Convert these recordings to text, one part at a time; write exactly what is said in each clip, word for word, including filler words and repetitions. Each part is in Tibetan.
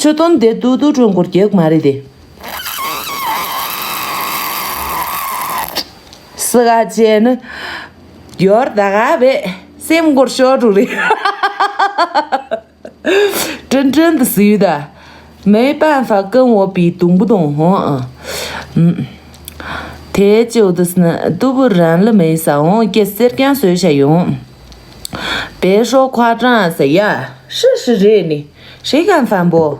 ཆུ་དོན་དེ་ཏུ་ཏུ་ཀྲུང་གོར་རྒྱག་མ་རེད་དེ། སི་ག་ཅན་ནི་ཡོར་ད་ག་བེ་སེམས་སྐོར་ཤོར་འགྲོ་རེད། 真真的是有的，没办法跟我比，懂不懂？嗯，太久的是呢，都不然了没啥，哦，给谁讲谁下用？别说夸张啊，谁呀？事实是你，谁敢反驳？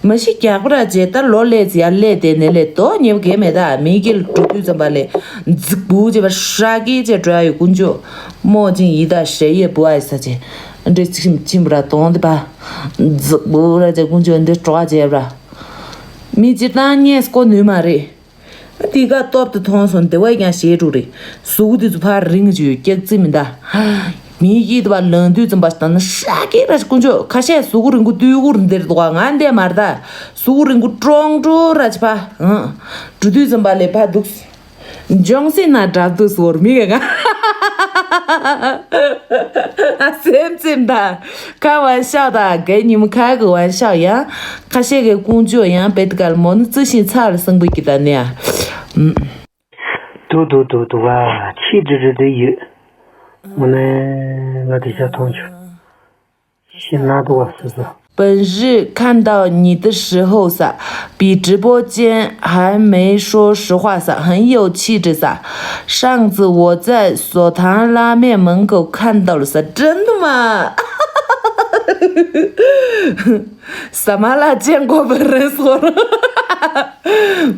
མི་ཤི་རྒྱག་པ་ར་ཇེ་ལྟར་ལོ་ལས་ཙི་ཡར་ལས་དེ་ནས་ལས་དོ་ཉེ་བ་གས་མེད་ད། མི་སྐྱིད་འགྲོ་དུས་ཙམ་པ་ལས་འཛིག་པུ་ཅེས་པ་ཧྲ་གི་ཅེས་འགྲོ་ཡ་ཡོད་ཀུན་ཅོ། མོ་ཅིང་ཡི་ད་ཧྲེ་ཡེ་བུ་ཨའི་ས་ཅེ་འདྲེ་ཅིག་ཕྱིན་པ་ར་དོང་དེ་པ་འཛིག་པུ་ར་ཅེ་ཀུན་ཅོ་འདི་འགྲོ་བ་ཅེ་ར། མི་སྤྱིར་བཏང་ཉེས་སྐོ་ནུས་མ་རེད། དེ་ག་སྟོབས་དེ་མཐོང་སོང་དེ་བས་ཀྱང་ཞེ་དྲུག་རེད། གཟུགས་དེ་ཚོ་ཕར་རིང་ཅིག་ཡོད་སྐྱག་རྩི་མི་འདའ། མི་ཡིད་དུ་བ་ལང་དུས་ཙམ་པ་ལྟ་ན་ཧྲ་གི་ར་ཀུན་ཅོ་ཁ་ཤས་གཟུགས་རིང་པོ་དུས་འགོར་འདིར་འདུག་ང་འདས་མར་ད། གཟུགས་རིང་པོ་ཀྲོང་ཀྲོ་ར་ཅི་ཕ། འགྲོ་དུས་ཙམ་པ་ལས་ཕ་འདུག་ལྗོང་སྲིད་ན་འདྲ་འདུག་ཟོར་མི་ག་ང་། ཨ་སེམས་ཙེམ་ད། ཁ་ཝན་ཤའོ་ད་གའི་ཉི་མ་ཁ་གི་ཝན་ཤའོ་ཡང་ཁ་ཤས་ཀྱི་ཀུང་ཅོ་ཡང་བེད་གལ་མོ་ནི་ཙི་ཤིང་ཚ་ལ་སང་བུ་གི་ད་ནི་ཡ། ཨུམ། དུ་དུ་དུ་དུ་བ་ཆི་འདྲི་འདྲི་འདྲི་ཡོད། དངོས་གནས་ང་དེ་ཆ་མཐོང་ཆུ། ཤི་ན་དུ་བ་སུ་སུ། 本日看到你的时候撒，比直播间还没说实话撒，很有气质撒。上次我在索堂拉面门口看到了撒，真的吗？ ཟ་མ་ལ་ཅན་གོ་བེ་རེན་སོར།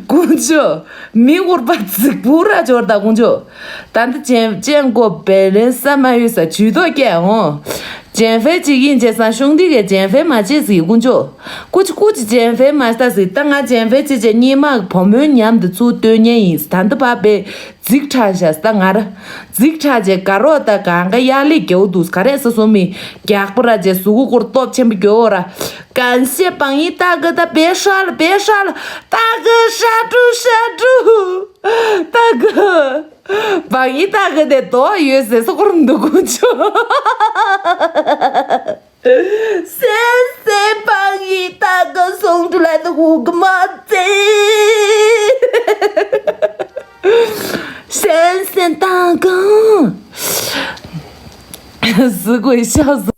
ཀུང་ཅོ། མི་འུར་པ་རྫིག་པུ་ར་འབྱོར་ད་ཀུང་ཅོ། ད་འདི་ཅན་ཅན་གོ་བེ་རེན་ས་མ་ཡོད་ས་ཇུས་གཏོགས་སྐྱེ་འོང་། ཅན་ཧྥེ་ཅིག་ཡིན་ཅེ་ས་ཤུང་འདི་གའི་ཅན་ཧྥེ་མ་ཅེ་ཟིག་ཀུང་ཅོ། ཀུ་ཅི་ཀུ་ཅི་ཅན་ཧྥེ་མ་ས་ཟིག་ད་ང་ཅན་ཧྥེ་ཅེ་ཅེ་གཉིས་མ་བུ་མོའི་ཉམས་འདི་ཚུར་སྟོན་ཉན་ཡིན་ད་འདི་བ་བེ། རྫིག་ཁྲ་ཤ་ས་ང་ར། རྫིག་ཁྲ་ཅེ་དགའ་རོགས་ད་གང་ག་ཡ་ལི་རྒྱའུ་འདུག་ག་རེ་ས་སོ་མི་རྒྱག་པ་ར་ཅེ་གཟུགས་སྐོར་སྟོབས་ཆེན་པོ་རྒྱོ་ར། 感谢榜一大哥的别刷了别刷了 大哥杀猪杀猪。 大哥། 榜一大哥 དེ་དོ་ཡོད་ཟེར་སོ་སྐོར་འདུག་ཀུང་ཅོ། 谢谢榜一大哥送出来的五个帽子。谢谢大哥。死鬼，笑死。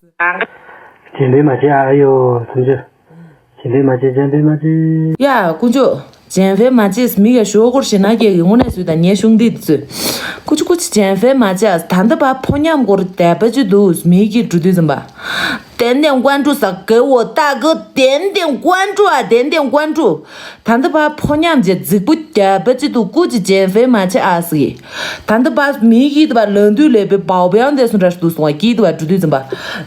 ཇན་པེ་མ་ཅེ་ཨ་ཡོ་སུམ་ཅུ། ཇན་པེ་མ་ཅེ་ཇན་པེ་མ་ཅེ། ཡ་ཀུང་ཅོ། ཇན་ཧྥེ་མ་ཅེས་མི་ག་ཞོ་སྐོར་ཞེ་ན་སྐྱེ་གི་དངོས་གནས་སུས་དང་ཉེ་ཤུང་འདི་དུས། ཀུ་ཅི་ཀུ་ཅི་ཇན་ཧྥེ་མ་ཅེས་ད་འདི་བ་ཕོ་ཉམས་སྐོར་དད་པ་ཅི་འདུག་མི་གི་འགྲོ་དུས་ཙམ་པ། 点点关注 ས་给我大哥 点点关注 ཨ་点点关注། ད་འདི་བ་ཕོ་ཉམས་ཅེ་རྫིག་པུ་དད་པ་ཅི་འདུག་ཀུ་ཅི་ཇན་ཧྥེ་མ་ཅེ་ཨ་སི། ད་འདི་བ་མི་གི་འདི་བ་ལང་དུས་ལས་པའི་བའོ་བེའང་འདས་སུ་འདྲ་ཞིག་འདུག་སོང་བ་ཀི་འདི་བ་འགྲོ་དུས་ཙམ་པ།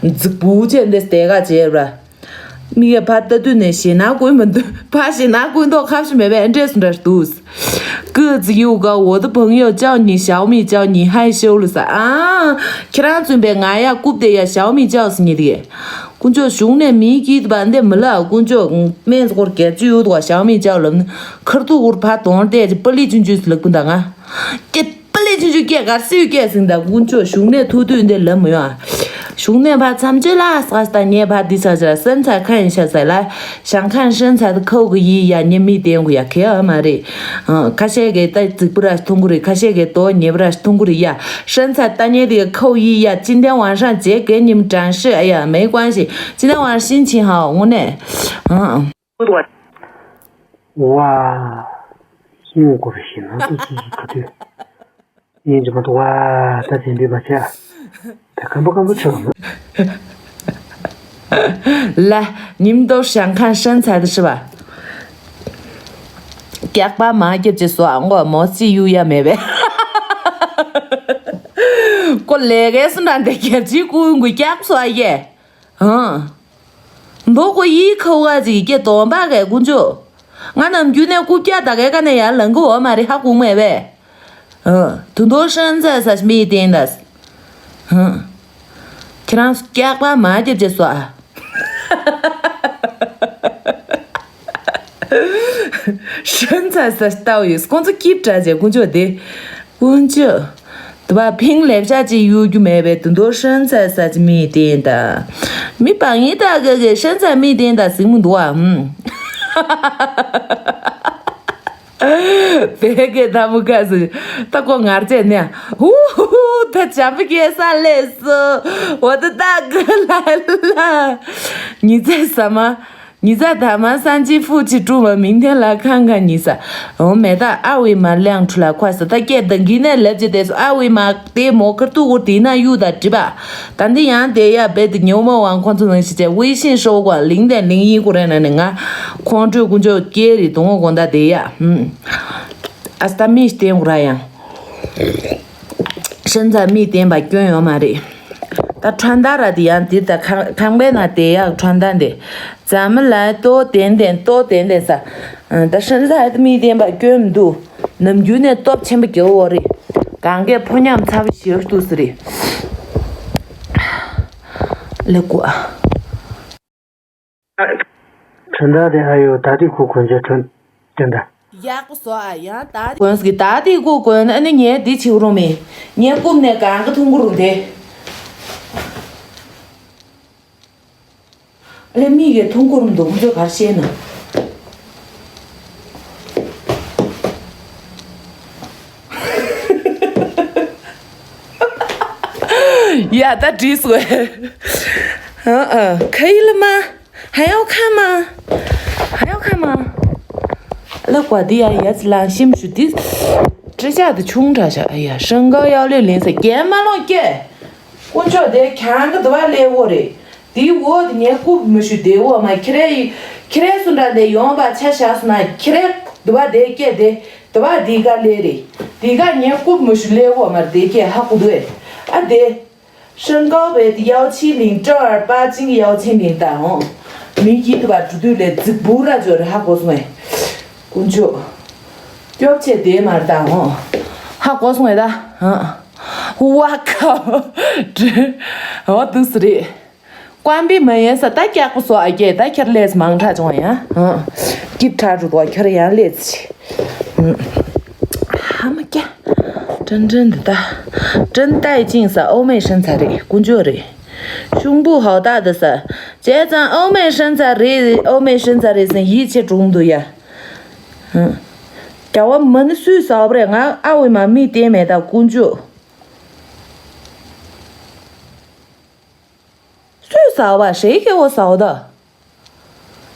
རྫིག་པུ་ཅེ་འདས་དེ་ག་ཅེ་ར། མི་ག་ཕ་ལྟ་དུས་ནས་ཞེ་ན་ཀུན་མི་འདུག་ཕ་ཞེ་ན་ཀུན་མདོག་ཁ་ཤས་མེད་པའི་ཨེ་འདྲས་སུ་འདྲ་འདུག་ཀི་ཙི་ཡུ་ག་འོ་ད་བང་ཡོ་ཅའོ་ཉི་ཞའོ་མི་ཅའོ་ཉི་ཧའི་ཤོ་ལུ་ས་ཨ། ཁྱེད་རང་བཙུན་པའི་ང་ཡ་རྐུབ་དེ་ཡ་ཞའོ་མི་ཅའོ་སི་ཉི་དེ། ཀུན་ཅོ་གཞུང་ནས་མི་གིས་བ་འདེ་མི་ལ་ཀུན་ཅོ་སྨན་སྐོར་རྒྱབ་ཅུ་ཡོད་དོ་ཞའོ་མི་ཅའོ་ལབ་ན་ཁར་ཐུག་འུར་ཕ་དོང་ཏེ་ཅི་པ་ལི་ཅུན་ཅུས་ལག་པུན་ད་ང་། ཀྱེ། པ་ལེ་ཆུང་ཆུང་སྐད་གར་སིའུ་སྐད་ཟིང་ད་ཀུན་ཅོ་གཞུང་ནས་ཐུག་དུས་འདི་ལམ་མོ་ཡོང་། གཞུང་ནས་ཕར་མཚམས་གཅོད་ལ་སྐ་སྟ་ཉེ་ཕར་འདི་ས་ཆ་སེམས་ཚ་ཁ་ཡིན་ཤ་ཟེར་ལ་ཞང་ཁན་ཧྲན་ཚ་དུ་ཁའུ་གི་ཡི་ཡ་ཉེ་མི་དེ་ཡོང་གི་ཡ་ཁེ་ཨ་མ་རེད། ཁ་ཤས་ཀྱི་ད་རྫིག་པུ་ར་ཐུང་གུ་རེད། ཁ་ཤས་ཀྱི་དོ་ཉེ་པུ་ར་ཐུང་གུ་རེད་ཡ། ཧྲན་ཚ་ལྟ་ཉེ་དེ་ཁའུ་ཡི་ཡ་ཅི་འདྲ་ཝང་ཧྲང་ཇེ་གེ་ཉིམ་ཀྲང་ཧྲི་ཨ་ཡ་མེ་ཀོན་ཤི་ཅི་འདྲ་ཝང་ཤིན་ཆིན་ཧའོ་དངོས་གནས། ཝ། ཧིང་གོ་རུ་ཤི་ན་ཏུ་ཅི་ཞིག་ག་དུས། ཡིན་གྱི་མ་གཏོགས་ཝ་ད་དེ་འདྲི་མ་བྱས། ད་ཁམ་པ་ཁམ་པ་ཆོག་གམ། ལ། ཉིམ་དོ་ཞང་ཁན་ཧྲན་ཚ་དུ་ཧྲི་བ། སྐྱག་པ་མ་རྒྱབ་ཅེས་སོ་ཨ་མགོ་མོ་ཙི་ཡུ་ཡ་མེད་པས། ཀོ་ལེ་གེ་སུ་འདྲ་འདི་རྒྱབ་ཅི་ཀུ་ཡུ་གུ་སྐྱག་སོ་ཨ་ཡེ། ཧང་། མདོ་ཀོ་ཡི་ཁ་བ་ཅིག་སྐྱེ་དོམ་པ་གའི་ཀུན་ཅོ། ང་ནམ་རྒྱུན་ནས་རྐུབ་བཀྱག་ད་གའི་ཀ་ནས་ཡར་ལང་གི་འོ་མ་རེད་ཧ་གོ་མེད་པས། ཧང་། དུ་མདོ་ཧྲན་ཚ་ས་མི་བསྟན་ད། ཧང་། ཁྱེད་རང་སྐྱག་པ་མ་རྒྱབ་ཅེས་སོ་ཨ། ཧྲན་ཚ་ས་ལྟ་བུ་ཡོད་ཁོང་ཚོ་སྐྱིབ་དྲ་ཅེས་ཀུན་ཅོ་དེ། ཀུན་ཅོ། དུ་བ་ཕིང་ལེབ་ཤ་ཅིག་གཡུག་རྒྱུ་མེད་པའི་དུ་འདོ་ཧྲན་ཚ་ས་ཅི་མི་བསྟན་ད། མི་པང་ཡིན་ད་ག་གི་ཧྲན་ཚ་མི་བསྟན་ད་ཟིང་མི་འདུག་ཨ། ཧུམ། བེ་གེ་ད་མུ་ཁ་སི་ད་ཀོ་ངར་ཅེ་ནེ་ཧུ་ཧུ་ཧུ་ད་ཅམ་པ་ཀེ་ས་ལེ་སི་འོ་ད་ད་གི་ལ་ལ་ཉི་ཚེ་ས་མ། ཉི་ཟ་ད་མ་སང་ཅི་ཧྥུ་ཅི་ཀྲུ་མ་མིང་ཐེན་ལ་ཁང་ཁ་ཉི་ཟ། འོ་མེ་ད་ཨ་བི་མ་ལེང་ཁྲུ་ལ་ཁ་ས་ད་སྐད་ད་གི་ནས་ལབ་ཅི་དེ་སོ་ཨ་བི་མ་དེ་མོ་ཁར་ཏུ་གུ་དེ་ན་གཡུ་ད་དྲི་བ། ད་འདི་ཡང་དེ་ཡ་བེ་དེ་ཉོ་མ་ཝང་ཁོང་ཚོ་ནང་ཞི་ཅེ་ཝི་ཤིན་ཧྲོ་གོ་ལིང་དེ་ལིང་ཡིན་གུ་རེ་ན་ནི་ང་ཁོང་ཁྲོས་ཀུན་ཅོ་སྐྱེ་རི་དུང་གོ་ད་དེ་ཡ། ཨ་སྟ་མི་ཤི་དེ་གུ་ར་ཡང་། ཤན་ཚ་མི་བསྟན་པ་སྐྱོན་ཡོད་མ་རེད། ད་ཁྲོན་ད་ར་དེ་ཡང་དེ་ད་ཁང་ཁང་པའི་ནང་དེ་ཡག་ཁྲོན་ད་འདི། ཛ་མ་ལ་ཏོ་ཏན་ཏན་ཏོ་ཏན་ཏན་ས། ད་ཤན་ཚ་ཧེ་མི་བསྟན་པ་སྐྱོན་མི་འདུག་ནམ་རྒྱུན་ནས་སྟོབས་ཆེན་པོ་རྒྱལ་བོ་རེད། གང་གས་ཕོ་ཉམས་ཚ་བ་ཞེ་པོ་འདུག་ས་རེད། ལེགས་གོ་ཨ། ཁྲོན་ད་དེ་ཨ་ཡོ་ད་དེ་ཁུ་གོན་ཆ་ཁྲོན་དེ་འདྲ། ཡག་པོ་བཟོ་ཨ་ཡང་ད་དེ་གོན་སི་ད་དེ་ཁུ་གོན་ཨ་ནི་ངས་དེ་བྱེད་རུང་མེད། ངས་རྐུབ་ནས་གང་གི་ཐུང་གུ་རུང་དེ། ཨ་ལེ་མིག་གི་ཐུང་གུ་རུང་འདུག་ཁོ་ཚོས་གར་ཤེས་ན། ཡ་ད་བྲིས་སོ། ཨ་ཨ་ཁ་ཡི་ལ་མ། ཧ་ཡོ་ཁ་མ། ཧ་ཡོ་ཁ་མ། ལ་ཀ་དི་ཡ་ཡ་ཙི་ལ་ཤིམ་ཤུ་དི། ཏྲི་ཅག་དི་ཆུང་དྲག་ཤག་ཨ་ཡ་ཧྲང་ཀའོ་ཡའོ་ལེ་ལེན་ས་རྒན་མ་ལོང་སྐྱེ། དཀོན་མཆོག་དེ་ཁྱང་གི་དུ་བ་ལེ་བོ་རེད། དེའི་འོག་དེ་ངའི་རྐུབ་མི་ཤུ་དེ་འོག་མ་ཁྱི་རེ་ཡི་ཁྱི་རེ་སུ་འདྲ་དེ་ཡོང་བ་ཆ་བཞག་སོང་ན་ཁྱི་རེ་དུ་བ་དེ་སྐྱེ་དེ་དུ་བ་དེ་ག་ལེ་རེད། དེ་ག་ངའི་རྐུབ་མི་ཤུ་ལེ་འོག་མ་དེ་སྐྱེ་ཧ་གོ་དུས་ཨ་དེ། 身高比较亲民，正儿八经要亲民的哦。མི་གི་དུ་བ་འགྲོ་དུས་ལས་རྫིག་པུ་ར་འཇོ་རེ་ཧ་གོ་སོང་ངས། དཀོན་མཆོག་སྐྱོབ་ཆེ་དེ་མར་དང་འོ། ཧ་གོ་སོང་ངས་ད། ཧ། ཝ་ཁ། འོ་དུ་སི་རེད། ཀོན་པི་མ་ཡིན་ས་ད་སྐྱག་པོ་སོ་ཨ་སྐྱེ་ད་ཁྱེར་ལས་མང་དྲག་བྱུང་ཡ། ཧ། སྐྱིབ་ཁྲ་རུ་དོ་ཁྱེར་ཡང་ལས་ཆེ། ཧ་མ་སྐྱ། ཀྲན་ཀྲན་འདི་ད། ཀྲན་ཏའི་ཅིང་ས་ཨོ་མེ་ཧྲན་ཚ་རེད་དཀོན་མཆོག་རེད། ཤུང་པུ་ཧའོ་ཏ་འདི་ས། བྱས་ཙང་ཨོ་མེ་ཧྲན་ཚ་རེད་ཨོ་མེ་ཧྲན་ཚ་རེད་ཟེར་ཡིད་ཆེས་གྲུང་འདུག་ཡ། ཧ། རྒྱ་བ་མ་ནི་སུས་ཟ་བ་རེད། ང་ཨ་བའི་མ་མི་བསྟན་མེད་ད་དཀོན་མཆོག 最早吧，谁给我扫的？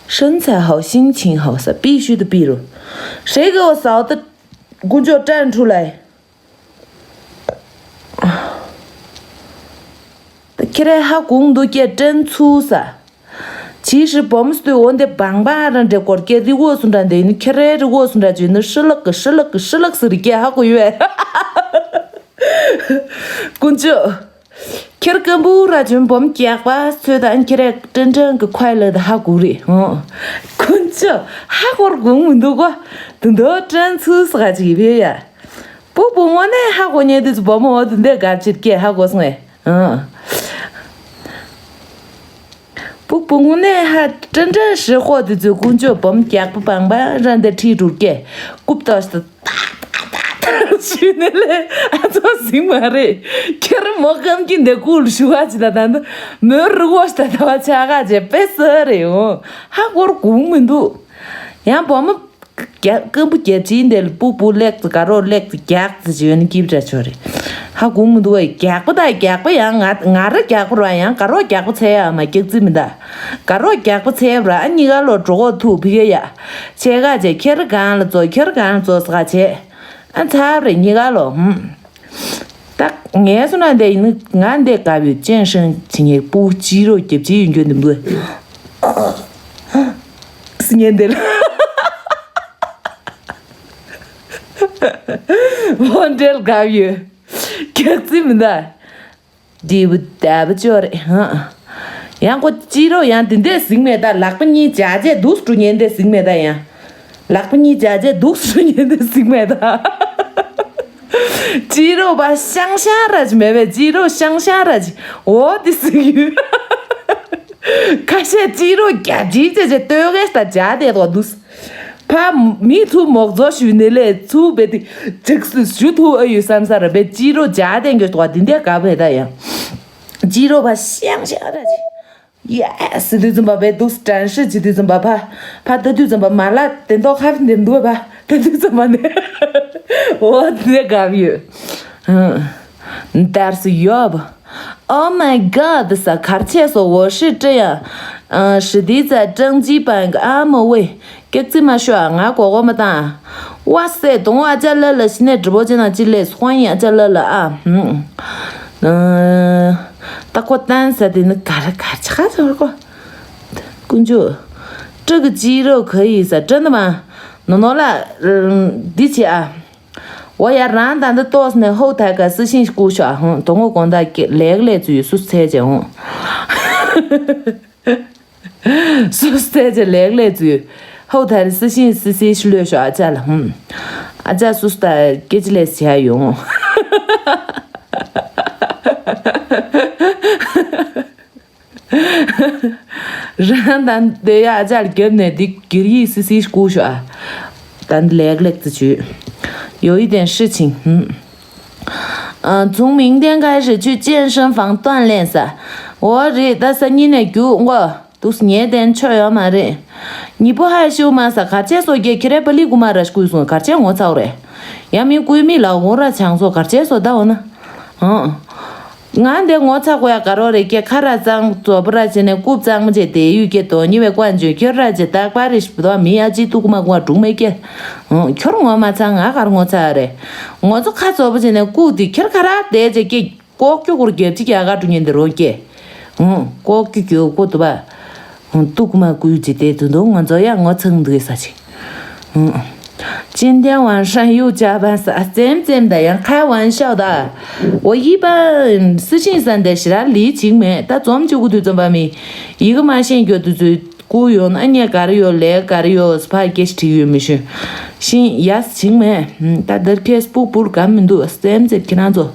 身材好，心情好，是必须的，比如，谁给我扫的？ དཀོན་མཆོག་ཀྲན་ཁྲུ་ལའི། ད་ཁྱེད་རའི་ཧ་གོང་དུ་སྐྱེ་ཀྲན་ཚུ་ས། ཇི་ཧྲི་བོམ་སྟོད་འོ་འདི་བང་བང་ར་འདྲེ་སྐོར་སྐྱེ་རི་བོ་སུ་འདྲ་འདི་ནི་ཁྱེད་རའི་རི་བོ་སུ་འདྲ་བྱོས་ནི་ཧྲི་ལག་གི་ཧྲི་ལག་གི་ཧྲི་ལག་ཟེར་སྐྱེ་ཧ་གོ་ཡོད། དཀོན་མཆོག་ཁྱེར་ཀམ་བུ་ར་ཅུན་བོམ་རྒྱག་པ་ཚོད་ད་ཁྱེར་ཀྲན་ཀྲན་གི་ཁོའི་ལ་ད་ཧ་གོ་རེད་ཧོ། དཀོན་མཆོག་ཧ་གོར་གོང་མི་འདུག་གོ། དུ་འདོ་ཀྲན་ཚུ་ས་ག་ཅིག་བེ་ཡ། པུ་པུ་ངོ་ནས་ཧ་གོ་ཉེ་དུས་སུ་བོམ་འོ་དུ་འདེ་གར་ཅིར་སྐྱེ་ཧ་གོ་སོང་ངས་ཧོ། པུ་པུ་ངོ་ནས་ཧ་ཀྲན་ཀྲན་ཧྲི་ཧོ་དུ་ཚོད་དཀོན་མཆོག་བོམ་རྒྱག་པ་བང་བ་ར་འདེ་ཁྲིད་རུ་སྐྱེ། རྐུབ་ཏོ་ཞིག་ཏུ། ཞུས་ནས་ལས་ཨ་ཚོ་ཟིང་མ་རེད། ཁྱེར་མོ་སྐམ་གྱི་འདི་ཀུལ་ཞུ་བ་ཅི་ད་ད་འདི་མོའི་རི་བོ་ཞིག་ད་ད་བ་ཆ་ག་ཅེ་པེ་སི་རེད་འོ། ཧ་གོར་གོང་མི་འདུག་ཡང་བོ་མོ་རྒྱ་སྐམ་པོ་རྒྱ་ཅིའི་འདི་ལ་པུ་པུ་ལེགས་ཙི་ག་རོ་ལེགས་ཙི་རྒྱག་ཙི་ཅི་ཡོད་ནི་ཀིབ་ར་ཆོ་རེད། ཧ་གོང་མི་འདུག་བས་རྒྱག་པ་ད་རྒྱག་པ་ཡང་ང་ང་ར་རྒྱག་པ་ར་ཡང་ག་རོ་རྒྱག་པ་ཚེ་ཡ་མ་རྒྱག་ཙི་མི་ད། ག་རོ་རྒྱག་པ་ཚེ་བ་ར་ཨ་གཉིས་ཀ་ལོ་གྲོགས་ཐུག་ཕི་གེ་ཡ། ཆེ་ག་ཅེ་ཁྱེར་གང་ལ་ཙོ་ཁྱེར་གང་ལ་ཙོ་ས་ག་ཅེ། ཨ་ཚ་བ་རེད་གཉིས་ཀ་ལོ། ཧུམ། ད་ངས་སུ་ན་འདི་ཡིན་ང་འདི་དགའ་བའི་ཅན་ཧྲན་ཆི་ངའི་པུ་ཅི་རོ་རྒྱབ་ཅི་ཡིན་རྒྱུ་འདི་མདོ། སི་ངན་འདི་ལ། ཧོན་འདྲེལ་དགའ་བའི་རྒྱག་ཙི་མི་འདའ། འདི་བུ་ད་བུ་ཅོ་རེད་ཧ། ཡང་ཁོ་ཅི་རོ་ཡང་དེ་འདྲས་ཟིང་མེད་ད་ལག་པ་གཉིས་བྱ་བྱས་འདུག་སྤྲུ་ཉན་འདྲས་ཟིང་མེད་ད་ཡང་། ལག་པ་གཉིས་བྱ་བྱས་འདུག་སྤྲུ་ཉན་འདྲས་ཟིང་མེད་ད། ཅི་རོ་བ་ཤང་ཤང་ར་ཅི་མེད་པས་ཅི་རོ་ཤང་ཤང་ར་ཅི་འོ་དེ་ཟིང་ཡོད། ཁ་ཤས་ཅི་རོ་རྒྱ་ཅི་ཅེ་ཅེ་ལྟོས་གས་ད་བྱ་དེ་དོ་འདུག་ཕ་མི་ཚུ་མོག་ཚོ་ཞུ་ནི་ལས་ཚུ་བེ་དི་ཅིག་སུ་ཞུ་ཐུ་ཨ་ཡུ་སམ་ས་ར་བེ་ཅི་རོ་ཇ་དེན་གྱོ་ཏོ་དི་འདེ་ག་བེ་ད་ཡང་ཅི་རོ་བ་ཤང་ཤང་ར་ཅི། ཡེ་སི་དུས་ཙམ་པ་བེ་དུ་སི་ཀྲན་ཤི་ཅི་དུས་ཙམ་པ་ཕ་ཕ་ད་དུས་ཙམ་པ་མ་ལ་དེ་འདོ་ཁ་བི་འདེམ་དུ་བ་ད་དུས་ཙམ་པ་ནི་ཨོ་དེ་ག་བི་ཡུ། འདར་སི་ཡོབ། Oh my god ས་གར་ཆས་སོ་འོ་ཧྲི་ཀྲི་ཡ། ཨ་ཧྲི་དི་ཙ་ཀྲང་ཅི་པང་ཨ་མོ་ཝེ། ཀེག་ཙི་མ་ཤོ་ཨ་ང་གོ་གོ་མ་ཏང་། ཝ་སེ་དོང་ཨ་ཅག་ལ་ལ་ཤི་ནེ་ཀྲི་པོ་ཅི་ན་ཅི་ལེ་སི་ཧོན་ཡ་ཨ་ཅག་ལ་ལ་ཨ། ཨ་ད་ཁོ་ཏན་ས་དེ་ནི་གར་གར་ཆ་ཁ་ཚོར་གོ། ཀུན་ཇུ། ཀྲི་གི་ཅི་རོ་ག་ཡི་ས་ཀྲི་ནི་མ། ནོ་ནོ་ལ། འདི་ཆེ་ཨ། འོ་ཡ་རང་ད་འདི་ཏོག་ནས་ཧོ་ཐལ་ཀ་སི་ཤིང་སྐུ་ཤ་ཧོང་དོ་ངོ་དགོང་དག་ལེགས་ལས་ཚུལ་སུ་ཚད་ཅེ་ཧོང་། སུ་ཚད་ཅེ་ལེགས་ལས་ཚུལ་ཧོ་ཐལ་སི་ཤིང་སི་སི་ཤི་ལོས་ཤོ་ཨ་ཅག་ལ་ཧོང་། ཨ་ཅག་སུ་སྟ་སྐད་ཅི་ལས་བྱ་ཡོང་། རང་དང་དེ་ཡ་ཨ་ཅག་རྒྱབ་ནས་འདི་གིར་ཡིག་སི་སི་སྐུ་ཤོ་ཨ། ད་འདི་ལེགས་ལེགས་ཙི་ཆུ། ཡོ་ཡི་དན་ཧྲི་ཆིང་། ཨ་ཚུང་མིང་ལྡན་ག་རེ་ཆུ་ཅན་ཧྲན་ཧྥང་ཏོན་ལེན་ས། འོ་རེད་ད་ས་གཉིས་ནས་རྒྱུག་མགོ། དུས་ངའི་དན་ཆོ་ཡོད་མ་རེད། ཉི་པོ་ཧ་ཤིའུ་མ་ས་གར་ཆེ་སོ་རྒྱལ་ཁྱེད་རའི་པ་ལི་ཀུ་མ་ར་ཤ་ཀུའི་སོང་གར་ཆེ་ངོ་ཚ་བ་རེད། ཡ་མི་ཀུའི་མི་ལ་འོང་ར་ཆང་སོ་གར་ཆེ་སོ་ད་འོ་ན། ཨང་། ང་འདི་ངོ་ཚ་དགོས་ཡ་ག་རོ་རེ་སྐྱེ་ཁ་ར་གཙང་རྫོ་པོ་ར་བྱས་ནས་རྐུབ་གཙང་མ་བྱས་དེ་ཡུལ་སྐྱེ་དོ་ཉི་བའི་ཀོན་ཇོ་ཁྱོད་ར་བྱས་རྟག་པར་རེ་ཞིབ་དོ་མི་ཡ་ཅི་ཏུ་ཀུ་མ་ཀུ་མ་དྲུག་མེད་སྐྱེ། ཨང་། ཁྱོད་ངོ་མ་ཚ་ང་གར་ངོ་ཚ་རེ། ངོ་ཚོ་ཁ་རྫོ་པོ་བྱས་ནས་རྐུབ་དེ་ཁྱེར་ཁ་ར་དེ་བྱས་སྐྱེ། ལྐོག་གྱུ་སྐོར་རྒྱབ་ཅིག་ཡ་ག་འགྲོ་ཉན་དེ་རོ་སྐྱེ། ཨང་། ལྐོག་གྱུ་གྱུ་ཀོ་དུ་བ། ཨང་། ཏུ་ཀུ་མ་ཀུ་ཡུ་ཅི་དེ་དུ་དུ་ང་ཚོ་ཡ་ངོ་ཚང་འདུག་ས་ཅི། ཨང་། ཅིན་ཏན་ཝང་ཧྲན་ཡུ་ཅ་བན་ས་ཙེམ་ཙེམ་ད་ཡང་ཁ་ཝན་ཤའོ་ད། འོ་ཡི་པ། སི་ཤིན་ས་འདི་ཞི་ར་ལི་ཅིག་མེད་ད་ཙོམ་ཅུ་གུ་དུ་ཙམ་པ་མི། ཡི་གེ་མ་ཤེས་རྒྱུ་དུ་ཚུ་ཀུ་ཡོང་ཨ་ཉེ་གར་ཡོ་ལེ་གར་ཡོ་སི་ཕ་སྐད་ཤི་ཁྲིག་ཡོད་མི་ཤུ། ཤིན་ཡ་སི་ཅིག་མེད། ད་དར་ཁེ་སི་པུ་པུར་གམ་མི་འདུག་ཙེམ་ཙེམ་ཁྱེད་རང་ཚོ།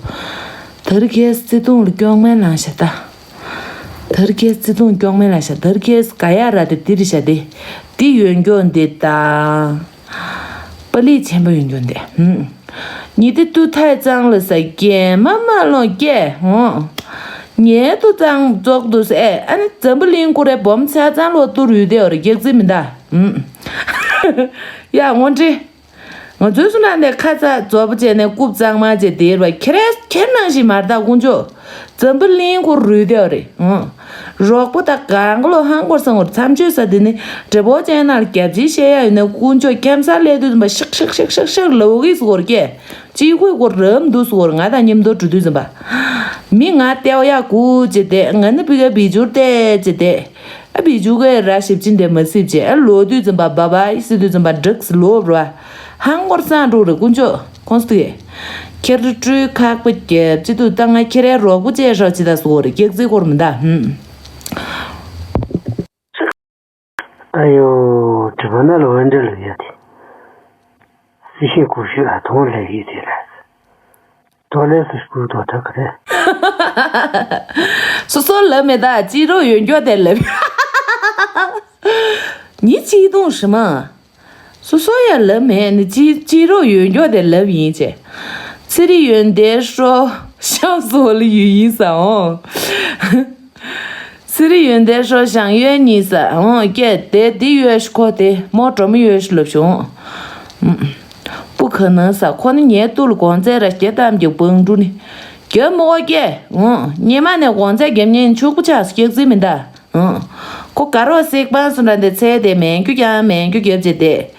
དར་ཁེ་སི་བརྩེ་དུང་ལ་སྐྱོང་མེད་ལང་ཤ་ད། དར་ཁེ་སི་བརྩེ་དུང་སྐྱོང་མེད་ལ་ཤ་དར་ཁེ་སི་ག་ཡ་ར་དེ་དེ་རི་ཤ་དེ། དེ་ཡོན་སྐྱོང་འདི་ད། པ་ལི་ཆེན་པོ་ཡོན་སྐྱོང་འདི། ཧུམ། ཉི་དེ་ཏུ་ཐའི་གཙང་ལ་ས་རྒྱལ་མ་མ་ལོང་སྐྱེ་ཧོ། ཉེ་ཏུ་གཙང་རྫོགས་འདུག་ས་ཨེ་ཨ་ནི་འཛམ་བུ་གླིང་ཀུ་རེ་སྦོམ་ཆ་གཙང་ལོ་ཏུ་རུས་དེ་བར་རྒྱག་རྩིས་མི་འདའ། ཧུམ། ཡ་ངོ་འདྲི། ང་ཚོའི་སུ་ལ་ནས་ཁ་ཚ་རྫོབ་བྱས་ནས་རྐུབ་གཙང་མ་བྱས་དེར་བ་ཁྱེད་རས་ཁྱེད་ནང་བཞིན་མར་ད་དཀོན་མཆོག་འཛམ་བུ་གླིང་སྐོར་རུལ་དེ་རེད། ཨང་། རོགས་པོ་ད་གང་ག་ལོ་ཧང་སྐོར་སང་བར་མཚམས་ཆོད་ས་དེ་ནི་འབྲས་བོ་ཅན་ནང་ལ་རྒྱབ་ཅིག་བཤད་ཡ་ཡོད་ན་དཀོན་མཆོག་འཁྱམ་སར་སླེབས་དུས་ཙམ་པ་ཤག་ཤག་ཤག་ཤག་ལ་འོ་གིས་སྐོར་སྐྱེ། ཅི་ཁོས་སྐོར་རམ་འདུག་སྐོར་ང་དང་མཉམ་དུ་འགྲོ་དུས་ཙམ་པ། མི་ང་ལྟེ་བ་ཡ་གུ་ཅེ་དེ་ང་ནི་བི་ག་བི་ཇུར་ཏེ་ཅེ་དེ། ཨ་བི་ཇུ་གེ་ར་ཞིབ་ཅིན་དེ་མ་སིབ་ཅེ་ཨ་ལོ་དུས་ཙམ་པ་བ་བ་ཡི་སི་དུས་ཙམ་པ་འགྲིག་སི་ལོ་བ། ཧང་སྐོར་སང་འགྲོ་རེ་དཀོན་མཆོག་ཁོང་སྟེ། ཁྱེད་རུ་སྤྲུལ་ཁག་པོ་རྒྱབ་ཅི་དུ་ད་ང་ཁྱེད་རའི་རོགས་པོ་བཅས་ཧྲོ་ཅི་ད་སོ་རེ་སྐྱག་རྫི་སྐོར་མི་ད་ཧུམ། ཨ་ཡོ། དྲི་བ་ན་ལོ་འདྲ་ལ་ཡ་དེ། སི་ཤིང་ཀུ་ཤི་ཨ་ཐོང་ལེ་ཡི་དེ་ལ། ཏོ་ལེ་སི་ཀུ་ཏོ་ཐ་ཁ་རེ། སོ་སོ་ལ་མེ་ད་ཅི་རོ་ཡོད་འགྱོ་དེ་ལབ། ཉི་ཅི་དུང་ཧྲི་མ། སོ་སོ་ཡ་ལབ་མེད་ནི་ཅི་ཅི་རོ་ཡོད་འགྱོ་དེ་ལབ་ཡིན་ཅེ། ཚེ་རི་ཡོན་ཏེ་ཧྲོ་ཤང་སོ་ལ་ཡུ་ཡིན་ས་འོང་། སི་རི་ཡོན་ཏན་ཧྲོ་ཞང་ཡོན་གཉིས་ས་འོང་སྐད་དེ་འདི་ཡོད་ཤ་ཁོ་དེ་མོ་གྲོ་མི་ཡོད་ཤ་ལབ་ཤོང་། པུ་ཁ་ན་ས་ཁོ་ནི་ཉལ་ཏུ་ལ་གོང་ཚད་ར་སྐྱེ་ཏམ་གྱི་བང་འབྲུ་ནི། རྒྱབ་མོ་གོ་སྐད་འོང་ཉེ་མ་ནས་གོང་ཚད་རྒྱབ་ཉན་ཆུག་པུ་ཆགས་སྐྱག་རྫི་མི་འདའ་འོང་། ཁོ་ག་རོ་སིག་པང་སུ་འདྲ་འདི་ཚད་དེ་མེན་ཁྱུ་ཀྱང་མེན་ཁྱུ་རྒྱབ་ཅེ་དེ།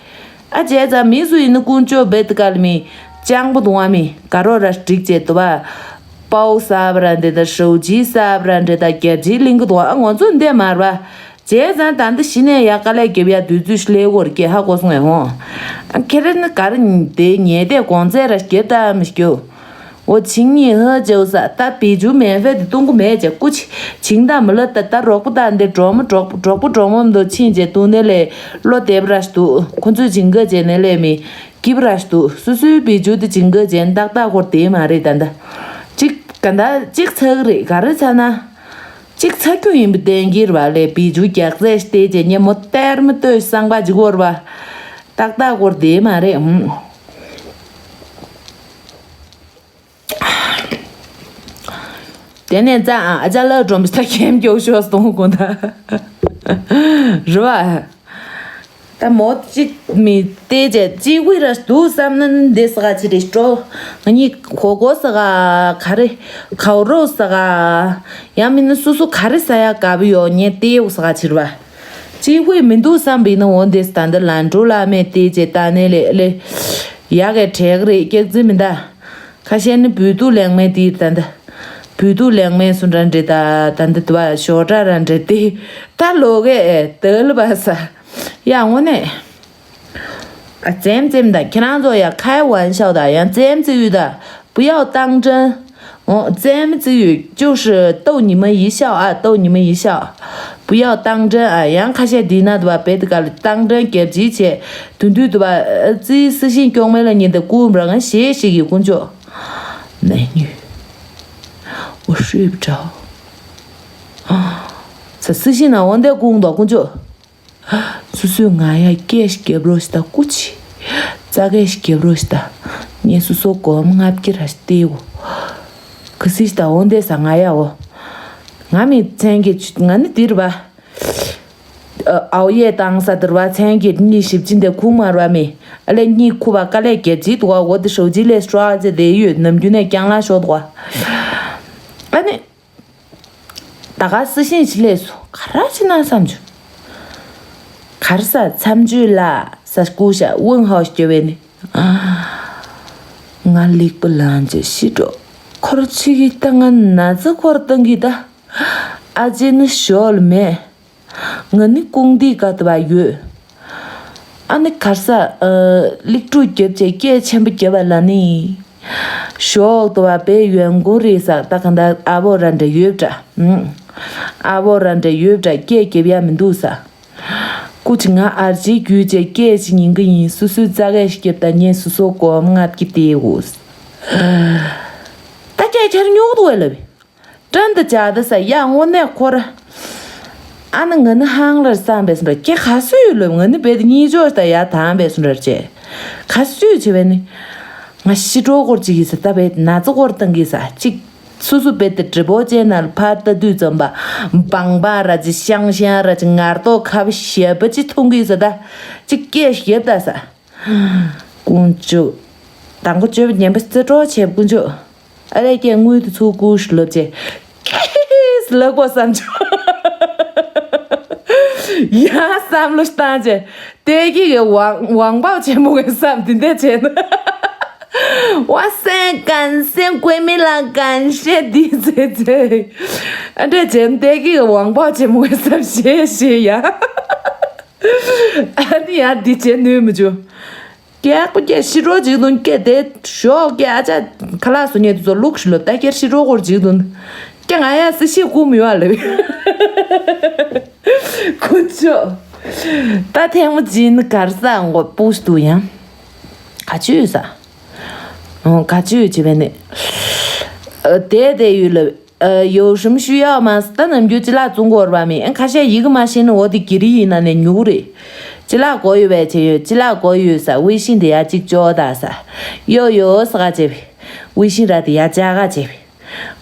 ཨ་ཅེ་ཙ་མི་སུ་ཡིན་ནི་ཀུན་སྤྱོད་བེད་དཀའ་ལ་མི། སྤྱང་པོ་དུང་བ་མི་ག་རོ་ར་སྒྲིག་ཅེ་དུ་བ། པའོ་ས་བ་ར་འདི་ད་ཧྲོ་ཇི་ས་བ་ར་འདི་ད་རྒྱབ་ཇི་གླིང་གི་དུང་བ་ཨ་ང་ཚོ་འདི་མར་བ། ཅེ་ཙ་ད་འདི་ཤི་ནས་ཡ་ཀ་ལས་རྒྱབ་ཡ་དུས་ཚོད་ཤི་ལེ་གོར་སྐྱེ་ཧ་གོ་སོང་ངས་ཧོ། ཨ་ཁྱེད་ར་ནི་ག་ར་དེ་ཉེ་དེ་གོང་ཚད་ར་སྐྱེ་ད་མི་སྐྱོ། འོ་ཆིང་ཉི་ཧ་ཅེའུ་ས་ད་བི་ཇུ་མེན་ཧྥེ་དེ་གཏོང་གི་མེད་ཅེ་ཀུ་ཆི་ཆིང་ད་མི་ལ་ད་ད་རོགས་པོ་ད་འདི་གྲོགས་མོ་གྲོགས་གྲོགས་པོ་གྲོགས་མོ་མདོ་ཆིང་ཅེ་ཏུ་ནེ་ལེ་ལོ་དེབ་ར་ཤ་དུ་ཁོ་ཚོས་ཆིང་ག་ཅེ་ནེ་ལེ་མི་ཀིབ་ར་ཤ་དུ་སུ་སུའི་བི་ཇུ་དེ་ཆིང་ག་ཅེ་ཏག་ཏག་ཁོར་དེ་མ་རེད་ད་ད་ཅིག་ག་ད་ཅིག་ཚག་རེད་ག་རེ་ཚ་ན་ཅིག་ཚ་ཁྱུ་ཡིན་པ་བསྟན་གྱིར་བ་ལེ་བི་ཇུ་རྒྱག་ཚད་ཤ་དེ་ཅེ་ཉེ་མོ་གཏེར་མི་ལྟོས་སང་པ་ཅིག་བོར་བ། ཏག་ཏག་སྐོར་བསྡད་མ་རེད། ཧུམ། དེ་ནས་ཙང་ཨ་ཅག་ལགས་སྒྲོམ་ཞིག་ད་གེམ་སྐྱོག་ཤོག་སྟོང་དགོན་ད། རེད་བ། ད་མོ་གཅིག་མི་བལྟས་བྱས་གཅིག་པུ་ར་འདུག་བསམ་ན་འདི་ཟ་ག་ཅི་རེད་སྤྲོ། ང་གཉིས་གོ་གོ་ཟ་ག་ག་རེ་གའུ་རོ་ཟ་ག་ཡང་མིན་ན་སོ་སོ་ག་རེ་ཟ་ཡ་དགའ་པོ་ཡོད་ངས་བལྟས་འོ་ཟ་ག་ཅི་རེད་བ། གཅིག་པུ་མི་འདུག་བསམ་པ་ཡིན་ན་འོ་འདི་ད་འདི་ལན་གྲོ་ལ་མེད་བལྟས་བྱས་ད་ནས་ལས་ལས་ཡག་གི་དྲེག་རེད་སྐྱག་རྫུན་མི་འདའ། ཁ་ཤས་ནི་བོད་ཐུག་ལེགས་མེད་དེ་ད་འདི། བོད་ཐུག་ལེགས་མེད་སུ་འདྲ་འདྲེ་ད་ད་འདི་དུ་བ་ཞོ་འདྲ་ར་འདྲེ་དེ་ད་ལོ་གས་དལ་བ་ས། ཡ་དངོས་གནས། ཨ་ཙེམ་ཙེམ་ད་ཁྱེད་རང་ཚོ་ཡ་开玩笑ད་ཡང་ཙེམ་ཙེ་ཡུ་ད་不要当真། འོ་ཙེམ་ཙེ་ཡུ་就是逗你们一笑啊，逗你们一笑。不要当真啊，ཡང་ཁ་ཤས་འདི་ན་དུ་བ་བེད་ག་ལ་当真་རྒྱབ་ཅིག་བྱས་དུ་འདུས་དུ་བ་ཙི་སི་ཤིང་སྐྱོང་མེ་ལ་ཉིན་དེ་ཀུ་ར་ང་ཞེས་ཞིག་གི་ཀུན་ཅོ། ནས་ཉུས། འོ་ཧྲིབ་འདྲ། ས་སི་ཤིན་ན་འོན་ཏེ་ཀུང་དོ་ཀུ་ཅོ། སུ་སུས་ང་ཡ་སྐད་ཞིག་རྒྱབ་རོགས་ཤིག་ད་ཀུ་ཅི། རྩ་སྐད་ཞིག་རྒྱབ་རོགས་ཤིག་ད། ངས་སུ་སོ་གོམ་ལྔ་བརྒྱ་ར་ཞིག་སྟེའོ། ག་སི་ཞིག་ད་འོན་ཏེ་ས་ང་ཡ་འོ། ང་མི་མཚན་གྱི་ང་ནི་དིར་བ། ཨའོ་ཡེ་དང་ས་དིར་བ་མཚན་གྱི་གཉིས་ཞིབ་ཅིན་དེ་ཁུག་མར་བ་མི། ཨ་ལེ་གཉིས་ཁུ་བ་ཀ་ལེ་རྒྱབ་ཅིག་དུ་བ་འོ་དི་ཧྲོ་ཅི་ལེ་སྲོ་ཨ་ཅེ་དེ་ཡོད་ནམ་རྒྱུན་ནས་ཀྱང་ལ་ཤོག་དུ་བ། ཨ་ནི། ད་ག་སི་ཤིང་ཞིག་ལས་སོ་ག་ར་ཕྱི་ན་བསམ་བྱུང་། གར་ས་མཚམས་གཅོད་ལ་ས་སྐུ་ཞག་དབང་ཧའོ་སྐྱོ་བས་ནི། ང་ལིག་པ་ལང་ཅེ་ཤི་འགྲོ། ཁོར་ཆི་གི་ད་ང་ན་ཚ་ཁོར་བཏང་གི་ད། ཨ་ཅེ་ནི་ཞོལ་མེད། ང་ནི་ཀུང་ཏི་ཀ་ཏི་བ་ཡོད། ཨ་ནི་གར་ས་ལིག་ཀྲུ་རྒྱབ་ཅེ་སྐད་ཆེན་པོ་རྒྱབ་པ་ལ་ནི། ཞོག་ཏུ་བ་པའི་ཡོན་གུང་རེད་ས་ད་ག་འདྲ་ཨ་བོ་ར་འདྲ་ཡོད་འདྲ། ཨ་བོ་ར་འདྲ་ཡོད་འདྲ་སྐད་རྒྱབ་ཡ་མི་འདུག་ས། སྐུ་ཅི་ང་ཨར་ཅི་རྒྱུད་ཅེ་སྐད་ཅི་ཉིན་གི་ཡིན་སུ་སུའི་རྩ་སྐད་ཞིག་རྒྱབ་ད་ཉན་སུ་སོ་གོམ་ང་གི་དེ་འུ། ད་སྐད་ཆར་ཉོག་ཏུ་བས་ལབ། ཀྲན་དུ་བྱ་དུ་ས་ཡ་དངོས་གནས་འཁོར། ཨ་ནི་ང་ནི་ཧང་ལར་བསམ་པས་སོང་འགྲོ་ཁྱེད་ག་སུ་ཡོད་ལོ་ང་ནི་བེད་གཉིས་ཕྱོགས་ད་ཡ་དང་བས་སོང་འགྲོ་ཅེ། ག་སུ་ཡོད་ཅེ་བས་ནི། ང་ཤི་གྲོགས་སྐོར་ཅིག་ཡིན་ས་ད་བེད་ན་ཚ་སྐོར་བཏང་གི་ས་གཅིག་སུ་སུ་བེད་དེ་དྲི་བོ་ཅན་ན་ཕར་ལྟ་དུས་ཙམ་པ། བང་བ་ར་ཅི་ཤང་ཤང་ར་ཅི་ངར་ཏོ་ཁ་བ་ཞེ་པ་ཅི་མཐོང་གི་ས་ད། ཅི་སྐད་ཞེབ་ད་ས། དཀོན་མཆོག་དང་པོ་བཅོས་པ་ཉན་པ་རྩེ་གྲོགས་བྱེད་དཀོན་མཆོག་ཨ་ལས་ཀྱི་དངུལ་དུ་ཚུགས་ཀུ་ཤི་ལབ་ཅེ། ལབ་གོ་བསམ་བྱུང་། ཡང་བསམ་བློ་བཏང་ཅེ། དེ་གི་གི་ཝང་ཝང་པའོ་ཆེན་མོ་གི་བསམ་དེ་འདྲ་བྱས་ན། ཝ་སེ་གན་སེ་ཀུའི་མི་ལ་གན་ཤེ་དི་ཙེ་ཙེ། ཨ་འདྲ་བྱས་ན་དེ་གི་གི་ཝང་པའོ་ཆེན་མོ་གི་བསམ་ཤེས་ཤེས་ཡ། ཨ་ནི་ཡང་འདི་བྱེད་ནུས་མི་བྱུང་། སྐྱག་པ་སྐྱག་ཤི་རོ་ཅིག་དུང་སྐྱེ་དེ་ཞོག་སྐྱེ་ཨ་ཅག་ཁ་ལག་སུ་ཉེ་དུ་ཚོ་ལུག་ཤི་ལོ་ད་སྐྱེར་ཤི་རོ་གོར་ཅིག་དུང་སྐྱེ་ང་ཡ་སི་ཤི་ཀུ་མི་བ་ལེ་ཀུ་ཅོ། ད་ཐེངས་མ་ཅིན་གར་ས་འགོ་པུས་དུ་ཡང་ག་ཅུ་ཡོད་ས། ག་ཅུ་ཡོད་ཅེ་བས་ནི། དེ་དེ་ཡོད་ལེ། ཨ། ཡོ་ཧྲིམ་ཤུ་ཡག་མ་ད་ནམ་རྒྱུན་ཅི་ལ་བཙུན་གོར་བ་མི་ཨ་ཁ་ཤས་ཡིག་མ་ཤེས་ན་འོ་དེ་གི་རི་ཡིན་ན་ནས་ཉུག་རེད། ཅི་ལ་གོ་ཡོད་བས་ཆེ་ཡོད་ཅི་ལ་གོ་ཡོད་ས་ཝི་ཤིན་དེ་ཡ་གཅིག་ཅོ་ད་ས། ཡོ་ཡོ་ས་ག་ཅེ་བི། ཝི་ཤིན་ར་དེ་ཡ་ཅ་ག་ཅེ་བི།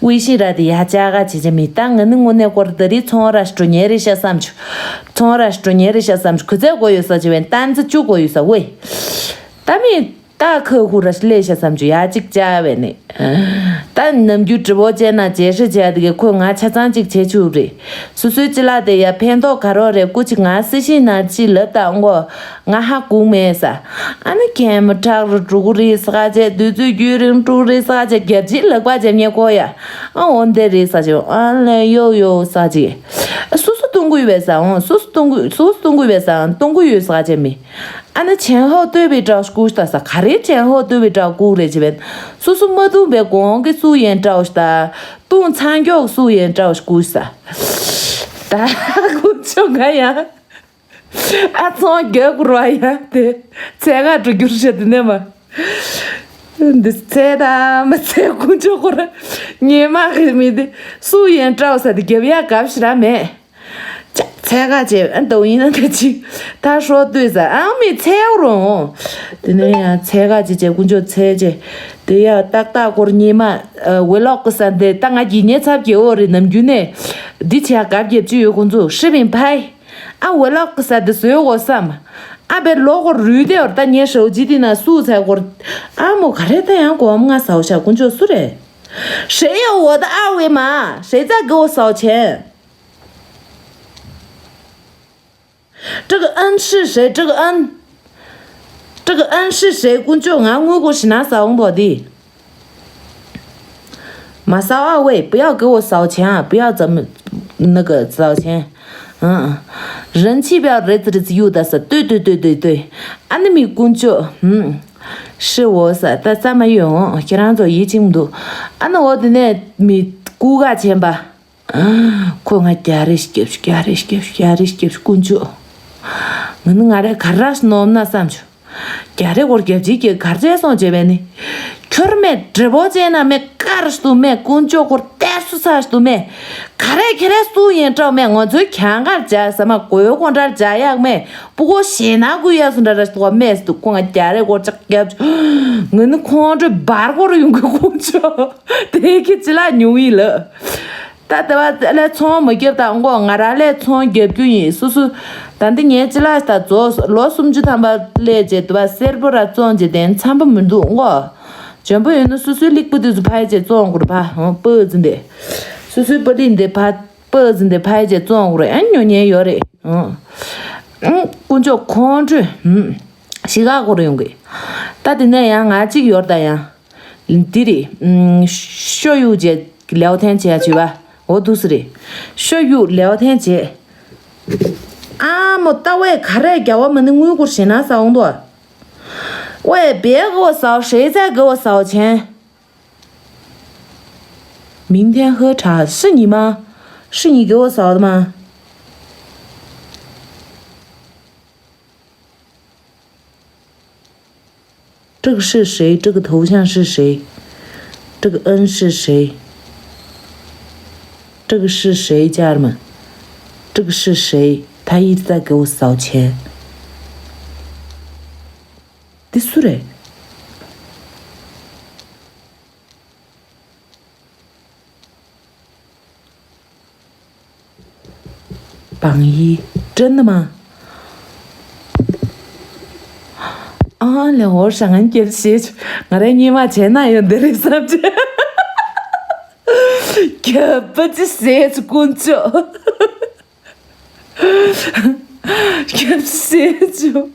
ཝི་ཤིན་ར་དེ་ཡ་ཅ་ག་ཅེ་ཅེ་མི་ད་ང་ནི་དངོས་གནས་སྐོར་ད་རི་ཚོང་ར་ཤི་ཏྲོ་ཉེ་རི་ཤ་བསམ་ཆུ། ཚོང་ར་ཤི་ཏྲོ་ཉེ་རི་ཤ་བསམ་ཆུ་གུ་ཚད་གོ་ཡོད་ས་ཅེ་བས་ཏན་ཙི་ཅུ་གོ་ཡོད་ས་ཝེ། ད་མི། ད་ཁོ་ཁུ་ར་ལས་ཤ་བསམ་ཆུ་ཡ་གཅིག་བྱ་བས་ནི། ད་ནམ་རྒྱུན་དྲི་བོ་བྱས་ན་རྗེས་ཧྲི་བྱས་དེ་གི་ཁོས་ང་ཆ་ཚང་གཅིག་བྱེད་ཆུག་རེད། སུ་སུའི་ཅི་ལ་དེ་ཡ་ཕན་ཐོགས་ག་རོ་རེད་སྐུ་ཅི་ང་སི་ཤིང་ན་ཅི་ལབ་ད་འོང་གོ། ང་ཧ་གོ་མེད་ས། ཨ་ནི་ཁྱེད་མི་ཁྲག་རུ་དྲུག་རེད་ས་ག་བྱས་དུས་ཚོད་རྒྱུན་རིང་དྲུག་རེད་ས་ག་བྱས་རྒྱབ་ཅི་ལག་པ་བྱས་ཉེ་གོ་ཡ། ཨ་འོ་འདི་རེད་ས་ཅི་ཨ་ལས་ཡོ་ཡོ་ས་ཅི། སུ་སུ་གཏོང་གི་ཡོད་པས་ས་འོང་སུ་སུ་གཏོང་གི་སུ་སུ་གཏོང་གི་ཡོད་པས་ས་གཏོང་གི་ཡོད་ས་ག་བྱས་མི། ཨ་ནི་ཆེན་ཧོ་ལྟོས་པའི་དྲག་སྐུ་ལྟ་ས་ག་རེ་ཆེན་ཧོ་ལྟོས་པའི་དྲག་སྐུ་རེད་ཅེ་བས། སུ་སུ་མ་བཏུང་པའི་གོང་གི་སུ་ཡན་དྲག་ལྟ། བཏུང་ཚང་མགྱོགས་སུ་ཡན་དྲག་སྐུ་ས། ད་སྐུ་ཆོ་ག་ཡ། ཨ་ཚོང་རྒྱག་རོ་ཡ་དེ། ཚེ་ག་འགྲོ་རྒྱུར་བཤད་དེ་ནས་མ། འདི་ཚེ་ད་མ་ཚེ་སྐུ་ཆོ་ཁོ་ར། ཉེ་མ་གི་མི་དེ། སུ་ཡན་དྲག་ས་དེ་རྒྱབ་ཡ་གབ་ཤི་ར་མེད། ཅག་ འཚོལ་ག་བྱས། ཨ་འདུག་ཡིན་ན་ད་ཅིག་ད་ཧྲོ་ལྟོས་ཟ། ཨ་མི་འཚོལ་རུང་། དེ་ནས་ཡང་འཚོལ་ག་བྱས་བྱས། དཀོན་མཆོག་འཚོལ་བྱས། དེ་ཡང་ཏག་ཏག་སྐོར་ཉི་མ་ཝེ་ལོག་གི་ས་འདི་ད་ང་གི་ཉེ་ཚབ་ཀྱི་འོ་རེད། ནམ་རྒྱུན་ནས་འདི་བྱས་གབ་རྒྱབ་ཀྱི་ཡོད། ཁོང་ཚོ་ཧྲི་བིན་ཕའི། ཨ་ཝེ་ལོག་གི་ས་འདི་བཟོས་འོ་བསམ། ཨ་བེ་ལོག་གོ་རུས་དེ་འོར་ད་ཉེ་ཧྲོ་ཇི་དེ་ན་སུ་ཚ་སྐོར། ཨ་མོ་ག་རེ་ད་ཡང་གོམ་ང་ཟའོ་ཤ། དཀོན་མཆོག་སུ་རེད། 谁有我的二维码？谁在给我扫钱？ 这个恩是谁？这个恩，这个恩是谁？ དཀོན་མཆོག་ང་དངུལ་སྒོར་ཞིག་ན་ཟ་འོང་བ་དེ། མ་ཟ་ཨ་ཝེ། 不要给我扫钱啊，不要怎么那个扫钱。嗯，人气不要རེད་རེད་ཡོད་ད་ས། 对对对对对。 ཨ་ནི་མི་དཀོན་མཆོག་ཧུམ། 是我ཟ། ད་ས་མ་ཡོང་། ཁྱེད་རང་ཚོ་ཡིད་ཆེས་མི་འདུག་ཨ་ནི་འོ་དེ་ནས་མི་སྐུ་ག་ཆེན་པ། ཁོ་ང་རྒྱ་རེ་སྐྱབས་ཤུགས། རྒྱ་རེ་སྐྱབས་ཤུགས། རྒྱ་རེ་སྐྱབས་ཤུགས། དཀོན་མཆོག་ང་ནི་ང་རེ་ག་ར་ནོམ་ན་བསམ་བྱུང་། རྒྱ་རེ་སྐོར་རྒྱབ་ཅིག་གི་གར་བྱས་སོང་བྱས་པས་ནི། ཁྱོར་མེད་འདྲེ་པོ་བྱས་ན་མེད་ཀར་ཤ་དུ་མེད། དཀོན་མཆོག་སྐོར་གཏད་སུ་ཚ་ཤ་དུ་མེད། ག་རེ་ཁྱེད་རེ་སུ་ཡིན་སྤྲོ་མེད། ང་ཚོའི་གྱང་ཁར་བྱ་ཟ་མ་གོས་གོན་འདྲ་བྱ་ཡག་མེད། སྤུ་གོ་ཞེ་ན་གུ་ཡ་སུ་འདྲ་ར་སྟོ་མེད་སུ་ཁོ་ང་རྒྱ་རེ་སྐོར་ཅག་རྒྱབ་ཆུ། ང་ནི་ཁོང་ཁྲོས་འབར་སྐོར་ཡོང་གི། དཀོན་མཆོག་དེ་ཁྱེད་ཅི་ལ་ཉུང་ཡིན་ལ། ད་ལྟ་བ་ལས་ཚོང་མ་རྒྱབ་དང་མགོ་ང་རང་ལས་ཚོང་རྒྱབ་རྒྱུ་ཡིན་སུ་སུ། ད་འདི་ངའི་ཅི་ལ་ད་རྫོགས་ལོ་སུམ་ཅུ་ཐམ་པ་ལས་བྱེད་དུ་བ་སེར་པོ་ར་བཙོང་བྱེད་དེ་འཚམ་པོ་མི་འདུག་མགོ། འཇོན་པོ་ཡོད་ན་སུ་སུའི་ལིག་པུ་དེ་ཚོ་ཕ་ཡི་བྱེད་བཙོང་དགོས་རེད་ཕ། ཧང་པོ་འཛིན་དེ། སུ་སུའི་པ་ལི་འདི་ཕ་པོ་འཛིན་དེ་ཕ་ཡི་བྱེད་བཙོང་དགོས་རེད། ཨ་ཉོ་ཉན་ཡོད་རེད། ཧང་། ཨང་། དཀོན་མཆོག་ཁོང་ཁྲོས། ཧུམ། ཤི་ག་སྐོར་ཡོང་གི། ད་དེ་ནས་ཡང་ང་གཅིག་ཡོད་ད་ཡང་། འདི་རེད། ཤོ་ཡུག་བྱས་ལེའོ་ཐན་བྱས་བྱས་པ། འོ་འདུག་སེ་རེད། ཤོ་ཡུག་ལེའོ་ཐན་བྱས། ཨ་མོ་ད་ཝེ་ག་རེ་རྒྱ་བ་མ་ནི་དངུལ་སྒོར་ཞེ་ན་ཟ་འོང་དོ། ཝེ་别给我扫，谁在给我扫钱？明天喝茶，是你吗？是你给我扫的吗？ 这个是谁？这个头像是谁？这个恩是谁？这个是谁家人们？这个是谁？他一直在给我扫钱。这是谁？ 榜一，真的吗？ཨ་ལེ་འོར་ཤ་ང་རྒྱབ་ཤེས་ཆུ། ང་རའི་ཉི་མ་བྱས་ན་ཡོད་འདི་རེད་བསམ་ཆེ། རྒྱབ་པ་ཅི་ཟེར་ཆུ་དཀོན་མཆོག་རྒྱབ་ཤེས་ཆུ།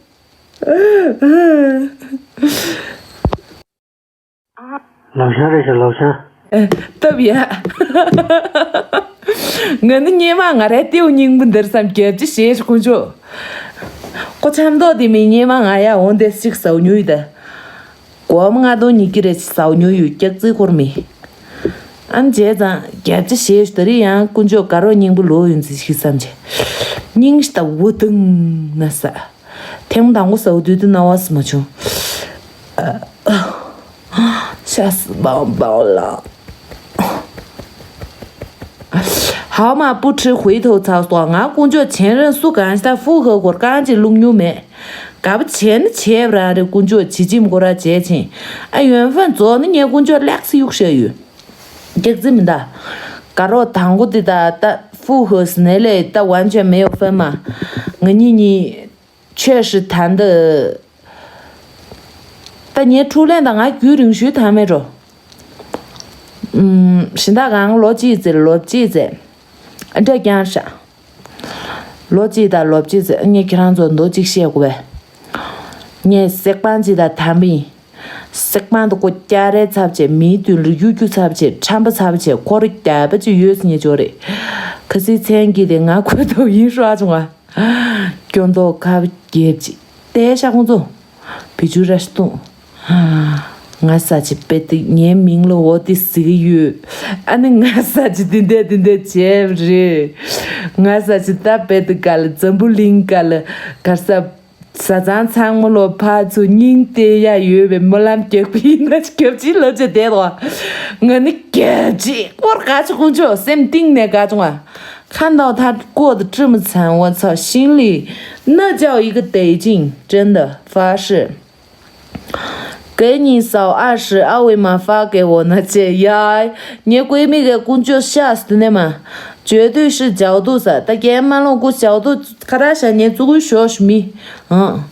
ལག་ཤང་རེད་ཤག་ལག་ཤང་། ཨེ། སྟབས་ཡག་ང་ནི་སྙེ་མ་ང་རའི་ལྟེའུ་སྙིང་པོ་འདིར་བསམ་རྒྱབ་ཀྱི་ཞེས་དཀོན་མཆོག་ཁོ་ཆམ་མདོག་དེ་མི་སྙེ་མ་ང་ཡ་འོང་དེ་ཞིག་ཟའུ་ཉུ་ཡི་ད། སྒོར་མོ་ལྔ་སྟོང་ཉིས་ཀྱི་རེ་ཞིག་ཟའུ་ཉུ་ཡོད་སྐྱག་རྫི་འཁོར་མི། ཨ་ནི་བྱས་ཙང་རྒྱབ་ཀྱི་ཞེས་ད་རེས་ཡང་དཀོན་མཆོག་དགའ་རོགས་སྙིང་པོ་ལོག་ཡོང་ཚེ་ཞིག་བསམ་བྱས། སྙིང་ཞིག་ད་འུ་དང་ན་ས། ཐེངས་དང་པོ་ཟའུ་དུས་དུ་ན་བ་སི་མ་བྱུང་། ཤ་སི་བའོ་བའོ་ལ། ཧའོ་མ་པུ་ཁྲི་ཧུའི་ཐོག་ཚགས་སོགས་ང་དཀོན་མཆོག་ཆེན་རན་སུ་གང་ཞིག་ད་ཧྥུ་ཧེ་སྐོར་གང་ཅིག་བླུག་མྱོང་མེད། ག་པ་བྱས་ནི་བྱས་པ་རང་རེད། དཀོན་མཆོག་ཇི་ཇིམ་སྐོར་ར་བྱས་ཕྱིན། ཨ་ཡོན་ཧྥན་རྫོགས་ནི་ངས་དཀོན་མཆོག་ལེགས་སི་གཡུག་བཤད་ཡོད། སྐྱག་རྫི་མི་འདའ། དགའ་རོགས་དང་པོ་དེ་ད་ད་ཧྥུ་ཧེ་སི་ནེ་ལེ་ད་完全没有分嘛། ང་གཉིས་གཉིས། 确实谈的། ད་ངའི་ཕྲུ་ལན་དང་ང་རྒྱུན་རིང་ཤོས་ཐ་མེད་འགྲོ། ཨུམ། ཤིན་ཏ་གང་ལོ་གཅིག་ཙེ་ལོ་གཅིག་ཙེ། འདྲ་རྐྱང་ཤ། ལོ་གཅིག་དང་ལོ་གཅིག་ཙེ་ངས་ཁྱེད་རང་ཚོ་མདོ་གཅིག་བཤད་དགོས་པས། ངས་སྲེག་པང་གཅིག་དང་དམ་པ་ཡིན། སྲེག་པང་དུ་ཀོ་སྐྱ་རེ་ཚབ་བྱས། མིའི་མདུན་ལ་གཡུ་རྒྱུ་ཚབ་བྱས། ཁྲམ་པ་ཚབ་བྱས། ཁོ་རེ་རྒྱ་པ་ཅིག་ཡོད་སྙེ་ཅོ་རེད། ཁ་སི་མཚན་གྱིས་དེ་ང་ཁོའི་ཐོག་ཡིན་ཧྲོ་ཨ་བྱུང་བ། སྐྱོ་མདོག་ཁ་བརྒྱབ་ཅིག་བལྟས་ཤག་ཁོང་ཚོ། བི་ཅུ་ར་ཤི་ཏུང་། ང་ས་ཆི་པེ་ཏི་ངའི་མིང་ལ་འོ་ཏི་ཟིག་ཡོད། ཨ་ནི་ང་ས་ཆི་དེ་འདྲ་དེ་འདྲ་བྱས་རེད། ང་ས་ཆི་ད་པེ་ཏི་ག་ལ་འཛམ་བུ་གླིང་ག་ལ་གར་ས། བཟའ་ཚང་ཚང་མ་ལོ་ཕར་ཚུར་སྙིང་གཏད་ཡ་ཡོད་པའི་སྨོན་ལམ་རྒྱག་པ་ཡིན་ན་རྒྱབ་ཅིག་ལབ་བྱས་བསྡད་དོ། ང་ནི་རྒྱབ་ཅིག་སྐོར་ག་ཆུ་ཁུང་ཆོག་སེམས་གཏིང་ནས་ག་བྱུང་བ། 看到他过得这么惨，我操，心里那叫一个得劲，真的发誓。给你扫二十，二维码发给我那姐呀，你闺蜜给工作吓死的嘛，绝对是角度噻，大家马龙给角度，卡拉想你足够学什么？嗯，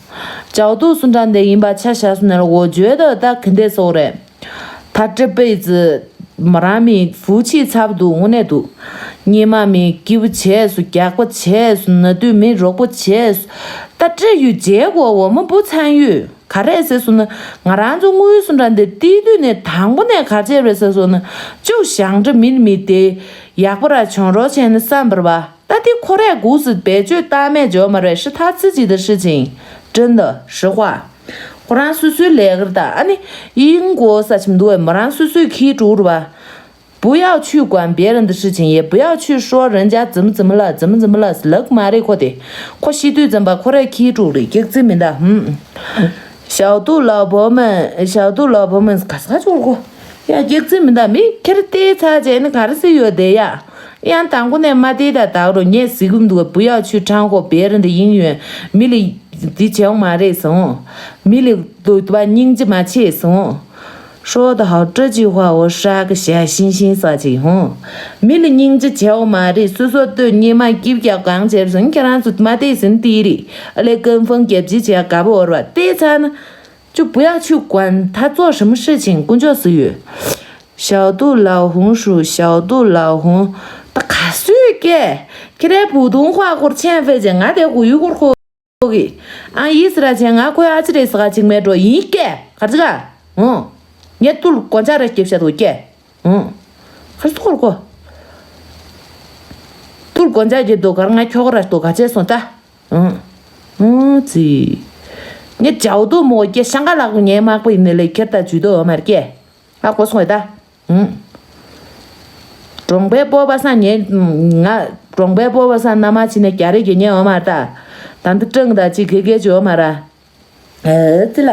角度是这样的，你把恰恰是那了，我觉得他肯定是的。 他这辈子མོ་རང་མི་福气ཚ་པོ་འདུག་དངོས་གནས་འདུག་སྙེ་མ་མི་སྐྱིད་པོ་བྱས་སོང་། རྒྱགས་པ་བྱས་སོང་། ན་དུས་མི་རོགས་པ་བྱས་སོང་། ད་这有结果，我们不参与། ག་རེ་ཟེར་སོང་ན། ང་རང་ཚོ་དངོས་སུ་འདྲ་འདི་དེ་དུས་ནས་དང་པོ་ནས་ག་བྱས་རེད་ཟེར་སོང་ན། ཅུང་ཞང་འདྲ་མིན་མི་དེ་ཡག་པོ་ར་བྱུང་རོགས་བྱས་ན་བསམ་པར་བ། ད་དེ་ཁོ་རས་སྒུག་སུ་བེད་སྤྱོད་བཏང་མེད་འཇོག་མ་རེད། 是他自己的事情，真的，实话。 ཁོ་རང་སོ་སོའི་ལས་ཀར་ད་ཨ་ནི་ཡིན་གོ་ས་ཆིམ་འདུག་བས། མོ་རང་སོ་སོའི་ཁྱི་དྲུག་རུ་བ། 不要去管别人的事情，也不要去说人家怎么怎么了，怎么怎么了，ལགས་མ་རེད་ཁོ་དེ། ཁོ་ཤི་དུས་ཙམ་པ་ཁོ་རའི་ཁྱི་དྲུག་རེད། སྐྱག་རྫི་མི་འདའ། ཧུམ། 小杜老婆们，小杜老婆们ག་ས་ག་ཅོར་གོ། ཡ་སྐྱག་རྫི་མི་འདའ། མི་ཁྱེར་ཏེ་ཚ་བྱས་ནི་ག་རེ་ཟེར་ཡོད་དེ་ཡ། ཡང་དང་པོ་ནས་མ་དེ་ད་ད་རུ་ངས་ཟིག་གུམ་འདུག 不要去掺和别人的姻缘། མི་ལ་འདི་བྱེད་མ་རེད་སོང་། མི་ལ་དུ་བ་སྙིང་རྗེ་མ་བྱེད་སོང་། 说得好，这句话我刷个小星星ས་ཅིག་ཧོ། མི་ལ་སྙིང་རྗེ་བྱེད་མ་རེད། སོ་སོ་ལྟོས་སྙེ་མ་སྐྱིབ་རྒྱག་གང་བྱེད་སོང་། ཁྱེད་རང་ཚོ་མ་དེ་ཟིན་དེ་རེད། ཨ་ལས་ཀུན་ཕང་རྒྱབ་ཅི་བྱས་དགའ་པོ་འོར་བ་དེ་ཚ་ན། 就不要去管他做什么事情，工作是有。小杜老红薯，小杜老红，ད་ག་སུས་ཀྱེ། ཁྱེད་རའི་普通话སྐོར་ཆེན་ཕེ་ཅེ་ང་དེ་གུ་ཡུ་སྐོར་ཁོ་གི། ཨ་ཡིས་ར་ཆེ་ང་ཁོའི་ཨ་ཅི་རེད་ས་ག་ཅིག་མེད་འགྲོ་ཡིན་ཀྱེ། ག་ཅི་ག་ཨོ། ངས་ཏུལ་གོན་ཆ་ར་སྐྱེབ་ཤ་དོ་ཀྱེ། ཨོ། ག་སུ་སྐོར་ཁོ། ཏུལ་གོན་ཆ་སྐྱེབ་དོ་གར་ང་ཁྱོ་ག་ར་དོ་ག་ཆེ་སོང་ད། ཨང་། ཨང་ཙི། ངས་ཇའོ་ཏོ་མོ་སྐྱེ་ཤང་ཀ་ལག་པ་ངའི་མག་པ་ཡིན་ནི་ལས་ཁྱེར་ད་ཇུས་ཏོ་འོ་མར་སྐྱེ། ཨ་གོ་སོང་ངས་ད། ཨང་། གྲོང་པའི་སྤོབས་པ་སང་ངས་ང་གྲོང་པའི་སྤོབས་པ་སང་མནའ་མ་ཕྱི་ནས་རྒྱ་རེ་རྒྱུ་ཉེ་འོ་མར་ད། ད་འདི་སྤྲང་ད་ཅི་གེ་གེ་ཇོ་འོ་མར་ར། ཨེ་ཙི་ལ།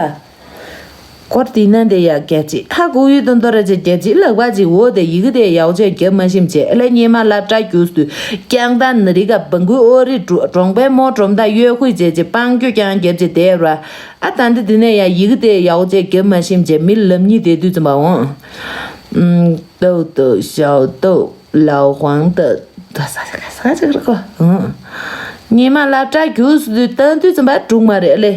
སྐོར་དེ་ན་དེ་ཡ་རྒྱ་ཅི་ཧ་གོ་ཡུལ་དུ་འདོར་ར་ཅི་རྒྱ་ཅི་ལག་པ་ཅི་འོ་དེ་ཡི་གེ་དེ་ཡག་ཅེ་རྒྱབ་མ་ཤིམ་ཅེ་ཨ་ལེ་སྙེ་མ་སླབ་གྲྭ་རྒྱུགས་སུ་ཀྱང་ད་ནི་རི་ག་བང་གུ་ཨོ་རི་གྲོང་པའི་མོ་གྲོམ་ད་གཡོ་ཁུས་ཅེ་ཅི་སྤང་རྒྱུ་ཀྱང་རྒྱབ་ཅེ་དེ་ར་ཨ་ད་འདི་དེ་ནས་ཡ་ཡི་གེ་དེ་ཡག་ཅེ་རྒྱབ་མ་ཤིམ་ཅེ་མི་ལམ་གཉིས་དེ་དུས་ཙམ་པ་འོང་། ཏོ་ཏོ་ཞའོ་ཏོ། 老黄的། ད་ས་ས་ས་ཅིག་རེད་གོ། ཨང་། ཉི་མ་སློབ་གྲྭ་རྒྱུགས་སུ་བཏང་དུས་ཙམ་པ་འགྲུག་མ་རེད་ཨ་ལེ།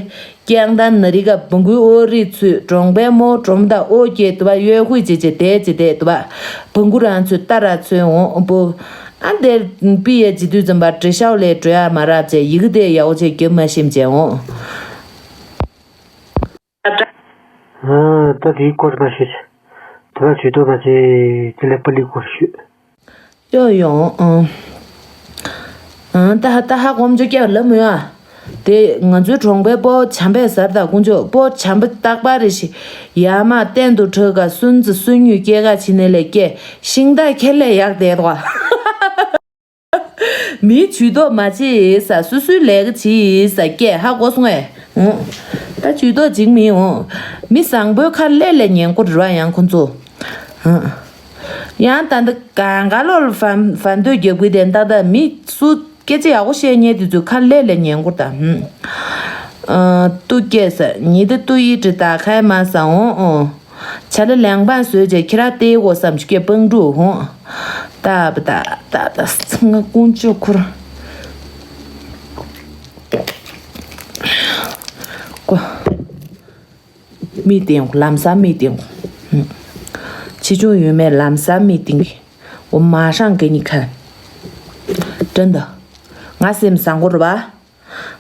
ཀྱང་ད་ན་རི་ག་བང་གུའི་ཨོ་རི་ཚུད་གྲོང་པའི་མོ་གྲོམ་ད་ཨོ་ཀྱེ་དུ་བ་ཡོད་ཧུད་ཅེ་ཅེ་དེ་ཅེ་དེ་དུ་བ། བང་གུ་རང་ཚུད་ཏ་ར་ཚུད་འོང་པོ། ཨ་འདེར་པི་ཡེ་ཅི་དུས་ཙམ་པ་བྲེ་ཤའོ་ལེ་བྲོ་ཡ་མ་རབ་ཅེ་ཡི་གེ་དེ་ཡའོ་ཅེ་རྒྱབ་མ་ཤིམ་ཅེ་འོང་། ཨ་ད་དེའི་སྐོར་མ་ཤེས། དེ་ལ་ཇུས་གཏོགས་མ་བྱེད་དེ་ལས་པ་ལི་སྐོར་ཞུས། ཡོ་ཡོང་ཨང་། ཨང་ད་ཧ་ད་ཧ་གོམ་ཅོ་ཀྱ་ལ་མོ་ཡ། དེ་ང་ཚོའི་གྲོང་པའི་པོ་བྱམས་པའི་ཟར་དང་ཀུན་ཅོ་པོ་བྱམས་པ་རྟག་པར་རེ་ཞིག་ཡ་མ་གཏན་དུ་ཁྲོས་ཀ་སུན་ཙི་སུན་ཉུས་སྐྱེ་ག་ཕྱི་ནས་ལས་སྐྱེ་ཤིང་རྟ་ཁྱེར་ལས་ཡག་དེ་དོ། མིའི་ཇུས་གཏོགས་མ་བྱེད་ས་སོ་སོའི་ལས་ཀ་བྱེད་ས་སྐད་ཧ་གོ་སོང་ངས། ད་ཇུས་གཏོགས་འཇིགས་མི་འོང་། མི་བཟང་པོའི་ཁ་ལས་ལས་ཉན་ཀུར་ར་ཡང་ཁོ་ཚོ། ཡང་ད་འདི་གང་ག་ལོར་ཕན་ཕན་འདོད་རྒྱབ་གི་དེ་ད་ད་མི་སུ་སྐད་ཆ་ཡག་པོ་བཤད་ཉན་དུས་ཚོད་ཁ་ལས་ལས་ཉན་ཀུར་ད། ཏུ་སྐད་ས་ཉི་ད་ཏུ་ཡི་དྲི་ད་ཁའི་མ་ས་འོང་འོང་། བྱ་ལ་ལེང་པང་བཟོས་རྗེས་ཁྱེད་ར་ལྟེ་གོ་བསམ་ཆུ་སྐད་སྤང་འགྲོ་ཧོང་། ད་བ་ད་ད་ད་ང་ཀུན་ཆུ་ཁུར་ཀོ། མི་སྟེང་ལམ་སང་མི་སྟེང་། ཆེ་ཆུང་ཡོད་མེད་ལམ་སང་མི་སྟེང་གི། འོ་མ་ཧྲང་གི་ཉི་ཁ། དྲན་ད། ང་སེམས་བཟང་པོ་རེད་བ།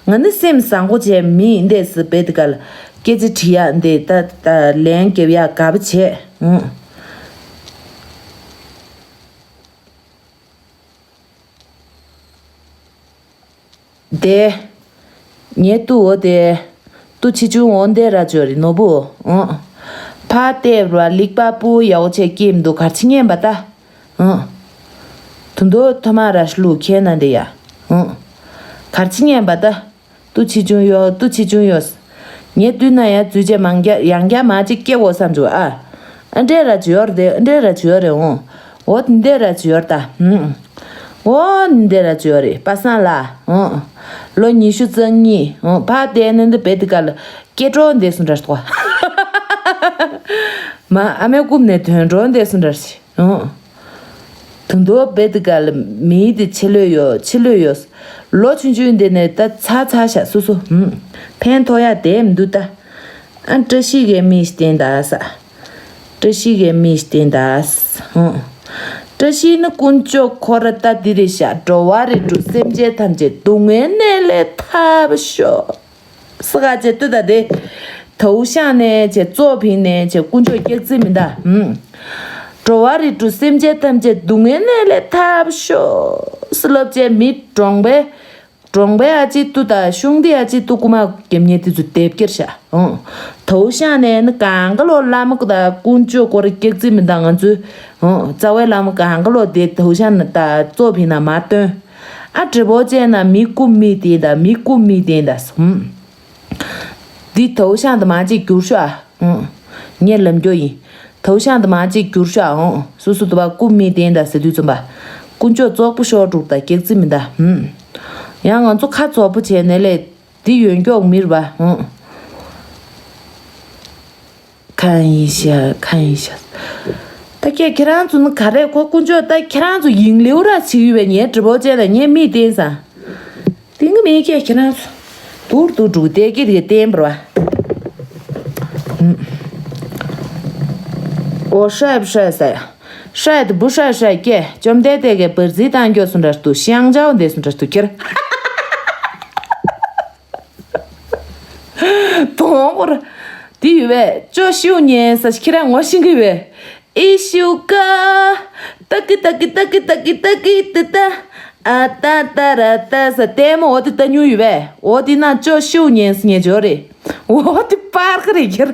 ང་ནི་སེམས་བཟང་པོ་བྱས་མི་འདས་སུ་བེད་གལ། སྐད་ཆ་དྲི་ཡ་འདི་ད་ད་ལན་རྒྱབ་ཡ་དགའ་པོ་བྱས། ཨང་། དེ། ངའི་ཏུ་འོ་དེ། ཏུ་ཆི་ཆུང་འོ་འདེ་ར་ཅོ་རི་ནོ་བུ། ཨང་། ཕ་ཏེ་ར་ལིག་པ་པུ་ཡའོ་ཆེ་ཀིམ་དུ་གར་ཆི་ཉན་པ་ད། ཨང་། དུ་འདོ་ཐོ་མ་ར་ཤ་ལུ་ཁྱེད་ན་འདི་ཡ། ཨང་། གར་ཆི་ཉན་པ་ད། ཏུ་ཆི་ཆུང་ཡོ་ཏུ་ཆི་ཆུང་ཡོ། ངས་དུས་ན་ཡ་ཙུ་ཅེ་མང་རྒྱ་ཡང་རྒྱ་མ་ཅིག་སྐྱེ་བོ་བསམ་བྱུང་ཨ། ཨ་འདྲེ་ར་ཅི་ཡོར་དེ་ཨ་འདྲེ་ར་ཅི་ཡོར་རེ་འོང་། འོ་དེ་འདྲེ་ར་ཅི་ཡོར་ད། ཧུམ། འོ་འདི་ར་བཅོས་རེད་པ་སངས་ལ། ཨོ། ལོ་ཉི་ཤུ་རྩ་གཉིས། ཨོ། ཕ་དེ་ནི་འདི་བེད་དི་ཀ་ལ་སྐྱེ་འགྲོ་འདས་སུ་འདྲ་སྟོ། མ་ཨ་མའི་རྐུབ་ནས་ཐོན་འགྲོ་འདས་སུ་འདྲ་ཞིག་ཨོ། དུ་འདོ་བེད་དི་ཀ་ལ་མིའི་དེ་ཆེ་ལོས་ཡོད་ཆེ་ལོས་ཡོད། ལོ་ཆུང་ཆུང་འདི་ནས་ད་ཚ་ཚ་ཤ་སུ་སུ། ཕན་ཐོགས་ཡ་དེ་མི་འདུག་ད། ཨ་བཀྲ་ཤིས་ཀའི་མིས་བསྟན་ད་ས། བཀྲ་ཤིས་ཀའི་མིས་བསྟན་ད་ས། ཧུང་། བཀྲ་ཤིས་ནི་དཀོན་མཆོག་ཁོ་ར་ལྟ་འདི་རེད་ཤག་འགྲོ་བ་རིགས་དྲུག་སེམས་ཅན་ཐམས་ཅད་སྡུག་བསྔལ་ནས་ལས་ཐར་བ་ཤོག་ས་ག་ཅེ་ཏུ་ད་དེ། དའུ་ཤང་ནས་ཅེ་གཙོ་ཕིང་ནས་ཅེ་དཀོན་མཆོག་སྐྱག་རྫི་མི་ད། ཧུང་། འགྲོ་བ་རིགས་དྲུག་སེམས་ཅན་ཐམས་ཅད་སྡུག་བསྔལ་ནས་ལས་ཐར་བ་ཤོག་ས་ལབ་ཅེ་མི་གྲོང་པའི། གྲོང་པའི་ཨ་ཅེ་ཏུ་དང་གཞུང་འདི་ཨ་ཅེ་ཏུ་ཀུ་མ་རྒྱབ་ཉེ་དེ་ཚོ་དེབ་ཀྱེར་ཤག་ཨོ། དའུ་ཤང་ནས་ནི་གང་ག་ལོ་བླ་མ་ཀུ་དང་དཀོན་མཆོག་སྐོར་སྐྱག་རྫི་མི་དང་ང་ཚོའི། ཨོ། རྩ་བའི་བླ་མ་གང་ག་ལོ་དེ་དའུ་ཤང་ནས་ད་གཙོ་ཕིང་ན་མ་སྟོན། ཨ་དྲི་བོ་ཅན་ན་མི་རྐུབ་མི་དེ་ད་མི་རྐུབ་མི་དེ་ད་སུམ། འདི་དའུ་ཤང་དུ་མ་ཅིག་འགྱུར་ཤོག་ཨ། ངས་ལམ་རྒྱོ་ཡིན། དའུ་ཤང་དུ་མ་ཅིག་འགྱུར་ཤོག་ཨ། སུ་སུ་དུ་བ་རྐུབ་མི་བསྟན་ད་ཟེར་དུས་ཙམ་པ། དཀོན་མཆོག་བཙོག་པོ་ཤོར་འགྲུག་ད་སྐྱག་རྫི་མི་ད། ཧུམ། ཡང་ང་ཚོ་ཁ་བཙོག་པོ་བྱས་ནས་ལས་འདི་ཡོན་མགྱོགས་མིར་བ། ཧུམ། ཁ་ཡིན་ཤ་ཁ་ཡིན་ཤ། ད་ཁྱེད་ཁྱེད་རང་ཚོ་ནི་ག་རེ་ཁོ་དཀོན་མཆོག་ད་ཁྱེད་རང་ཚོ་ཡིན་ལེའུ་ར་ཆིག་ཡོད་པས་ངའི་དྲི་བོ་ཅན་ལ་ངས་མི་བསྟན་ས། དེང་གི་མི་ཁྱེད་ཁྱེད་རང་ཚོ། དུར་དུ་འགྲུག་སྟེ་ཀི་དེ་བསྟན་པར་བ། ཨོ་ཧྲ་བྷུ་ཧྲ་ཟེར། ཧྲ་དུ་བུ་ཧྲ་ཧྲ་ཀྱེ་བཅོམ་ལྡན་འདས་ཀྱི་བར་རྩི་བཏང་རྒྱོ་སུ་འདྲ་སྟུ་ཤང་ཅའོ་འདས་སུ་འདྲ་སྟུ་ཁྱེར། དོང་བོར། དེ་ཡོད་པས་ཅོ་ཤིའུ་ཉན་ས་ཁྱེད་རང་ངོ་ཤེས་ཀྱི་ཡོད་པས། ཨི་ཤིའུ་ཀ་ཏ་ཀི་ཏ་ཀི་ཏ་ཀི་ཏ་ཀི་ཏ་ཀི་ཏི་ཏ། ཨ་ཏ་ཏ་ར་ཏ་ས་ལྟད་མོ་འོ་དེ་ལྟ་མྱོང་ཡོད་པས། འོ་དེ་ན་ཅོ་ཤིའུ་ཉན་ས་ཉན་ཇོ་རེད། འོ་དེ་པར་ཀ་རེད་ཁྱེར།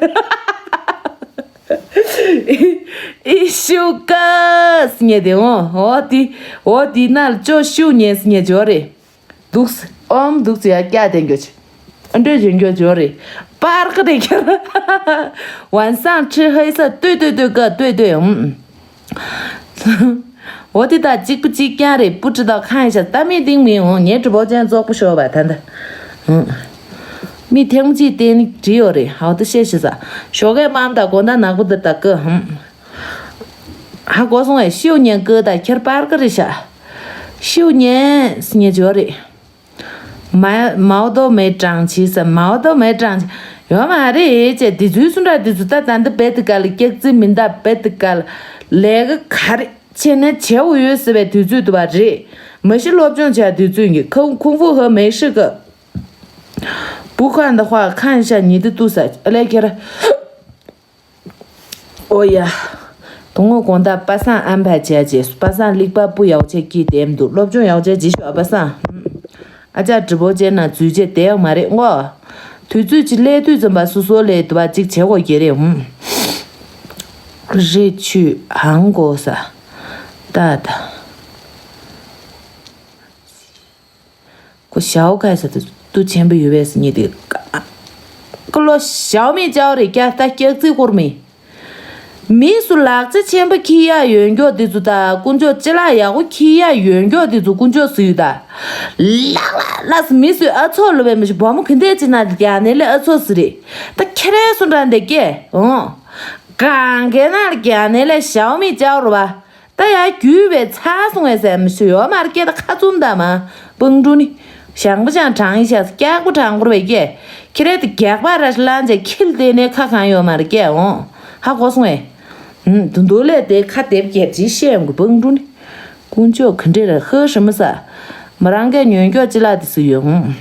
ཨི་ཤིའུ་ཀ་ས་ཉན་དེ་འོ་འོ་དེ་འོ་དེ་ན་ཅོ་ཤིའུ་ཉན་ས་ཉན་ཇོ་རེད། འདུག་སེ། ཨོམ་འདུག་སེ་ཡ་སྐྱ་དེ་འགྱོ་ཆེ། ཨ་འདྲས་འགྱོ་འགྱོ་འགྱོ་རེད། པར་ཀ་རེད་ཁྱེར། ཝན་སང་ཁྲི་ཧེ་ས་ལྟོས་ལྟོས་ལྟོས་ཀ་ལྟོས་ལྟོས་ཨུམ། འོ་དེ་དག་གཅིག་པུ་གཅིག་རྐྱང་རེད། སྤུ་གྲི་དག་ཁང་ཡ་ཤ་ཏ་མི་ཏིང་མི་འོང་ངའི་གྲི་བོ་ཅན་བཙོག་པོ་ཤོར་བ་ད་འདི། ཨུམ། མི་ཐེངས་གཅིག་བསྟན་ནི་བྲིས་ཡོད་རེད། ཧའོ་ཏི་ཤེས་ཤེས་ས། ཞོགས་ཀས་པའམ་དང་དགོང་དག་ནག་པོ་འདི་དག་ཀི་ཧུམ། ཧ་གོ་སོང་ངས་ཤིའུ་ཉན་ཀི་དང་ཁྱེར་པར་ཀི་རེད་ཤག་ཤིའུ་ཉན་སི་ཉན་ཇོ་རེད། མའོ་མའོ་ཏོ་མེ་ཀྲང་ཆི་ས་མའོ་ཏོ་མེ་ཀྲང་ཆི་ཡོད་མ་རེད་ཅེས་དེ་ཚོའི་སུ་འདྲ་དེ་ཚོ་ད་ད་འདི་བེད་དི་ཀ་ལ་སྐྱག་རྫི་མི་འདའ་བེད་དི་ཀ་ལ་ལས་ཀ་ག་རེ་བྱས་ནས་བྱེད་འོ་ཡོད་ཟེར་བའི་དུས་ཚོད་དུ་བ་རེད། མ་གཞི་སློབ་སྦྱོང་བྱ་དུས་ཚོད་ཀྱི་ཁ་ཁུང་ཧྥུ་ཧེ་མེ་ཧྲི་ཀ་བུ་ཁ་འདི་ཧྭ་ཁན་ཤ་ཉི་དི་ཏུ་ས་ཨ་ལས་ཁྱེར། ཨོ་ཡ། དུང་ངོ་དགོང་དག་པ་སངས་ཨམ་ཕ་བྱས་རྗེས་སུ་པ་སངས་ལིག་པ་སྤུ་ཡག་ཆེ་ཀྱིས་བསྡེབས་འདུག་སློབ་སྦྱོང་ཡག་ཆེ་ཇི་ཤོག་པ་སངས། ཨ་ཅག་ཀྲི་པོ་ཅན་ན་འཛུལ་རྗེས་བསྡད་ཡོད་མ་རེད་ངོ་། དུས་ཚོད་ཅིག་སླེབས་དུས་ཙམ་པ་སོ་སོ་ལས་དུ་བ་ཅིག་བྱེད་དགོས་ཀྱི་རེད་ཧུམ། རི་ཆུ་ཧང་གོ་ས། ད་ད། ཁོ་ཞའོ་ཁའི་ས་དུ་ཏུ་ཆེན་པོ་ཡོད་པས་ཉེ་དུས་ཀ་ལོ་ཞའོ་མི་ཅའོ་རེ་ཀྱ་ད་སྐྱག་རྫི་སྐོར་མི། མི་སུ་ལག་ཆ་ཆེན་པོ་ཁྱི་ཡ་ཡོན་མགྱོགས་དེ་ཚོ་ད་དཀོན་མཆོག་ཅི་ལ་ཡག་པོ་ཁྱི་ཡ་ཡོན་མགྱོགས་དེ་ཚོ་དཀོན་མཆོག་སུ་ཡོད་ད། ལག་ལག་ལག་སུ་མི་སུ་ཨ་ཚོགས་ལོ་བས་མི་ཤི་བ་མོ་གི་འདས་ཅི་ན་རྒྱ་ནས་ལས་ཨ་ཚོགས་སུ་རེད། ད་ཁྱེད་རས་སུ་འདྲ་འདི་སྐད་འོང་། གང་གས་ན་རྒྱ་ནས་ལས་ཞའོ་མི་ཅའོ་རུ་བ། ད་ཡ་རྒྱུས་པའི་ཚ་སོང་བས་ཟེར་མི་ཤེས་ཡོད་མ་རེད་སྐད་ད་ཁ་བཙུམ་ད་མ་སྤང་གྲུ་ནི་ཞང་པོ་ཅང་དྲང་ཡི་ཤག་སྐྱག་པོ་དྲང་པོར་བས་སྐད་ཁྱི་རེད་དེ་རྒྱག་པ་ར་ཤི་ལང་ཅེ་ཁྱིལ་དེ་ནས་ཁ་གང་ཡོད་མ་རེད་སྐད་འོང་ཧ་གོ་སོང་ངས། ཧུམ། དུ་འདུག་ལས་དེ་ཁ་དེབ་སྐད་ཅི་བཤད་འོང་གི་སྤང་གྲུ་ནི། དཀོན་མཆོག་ག་འདྲེ་ར་ཧ་ཧྲི་མི་ས། མ་རང་གའི་ཉོན་སྐྱོག་ཅི་ལ་དེ་སུ་ཡོད་ཧུམ།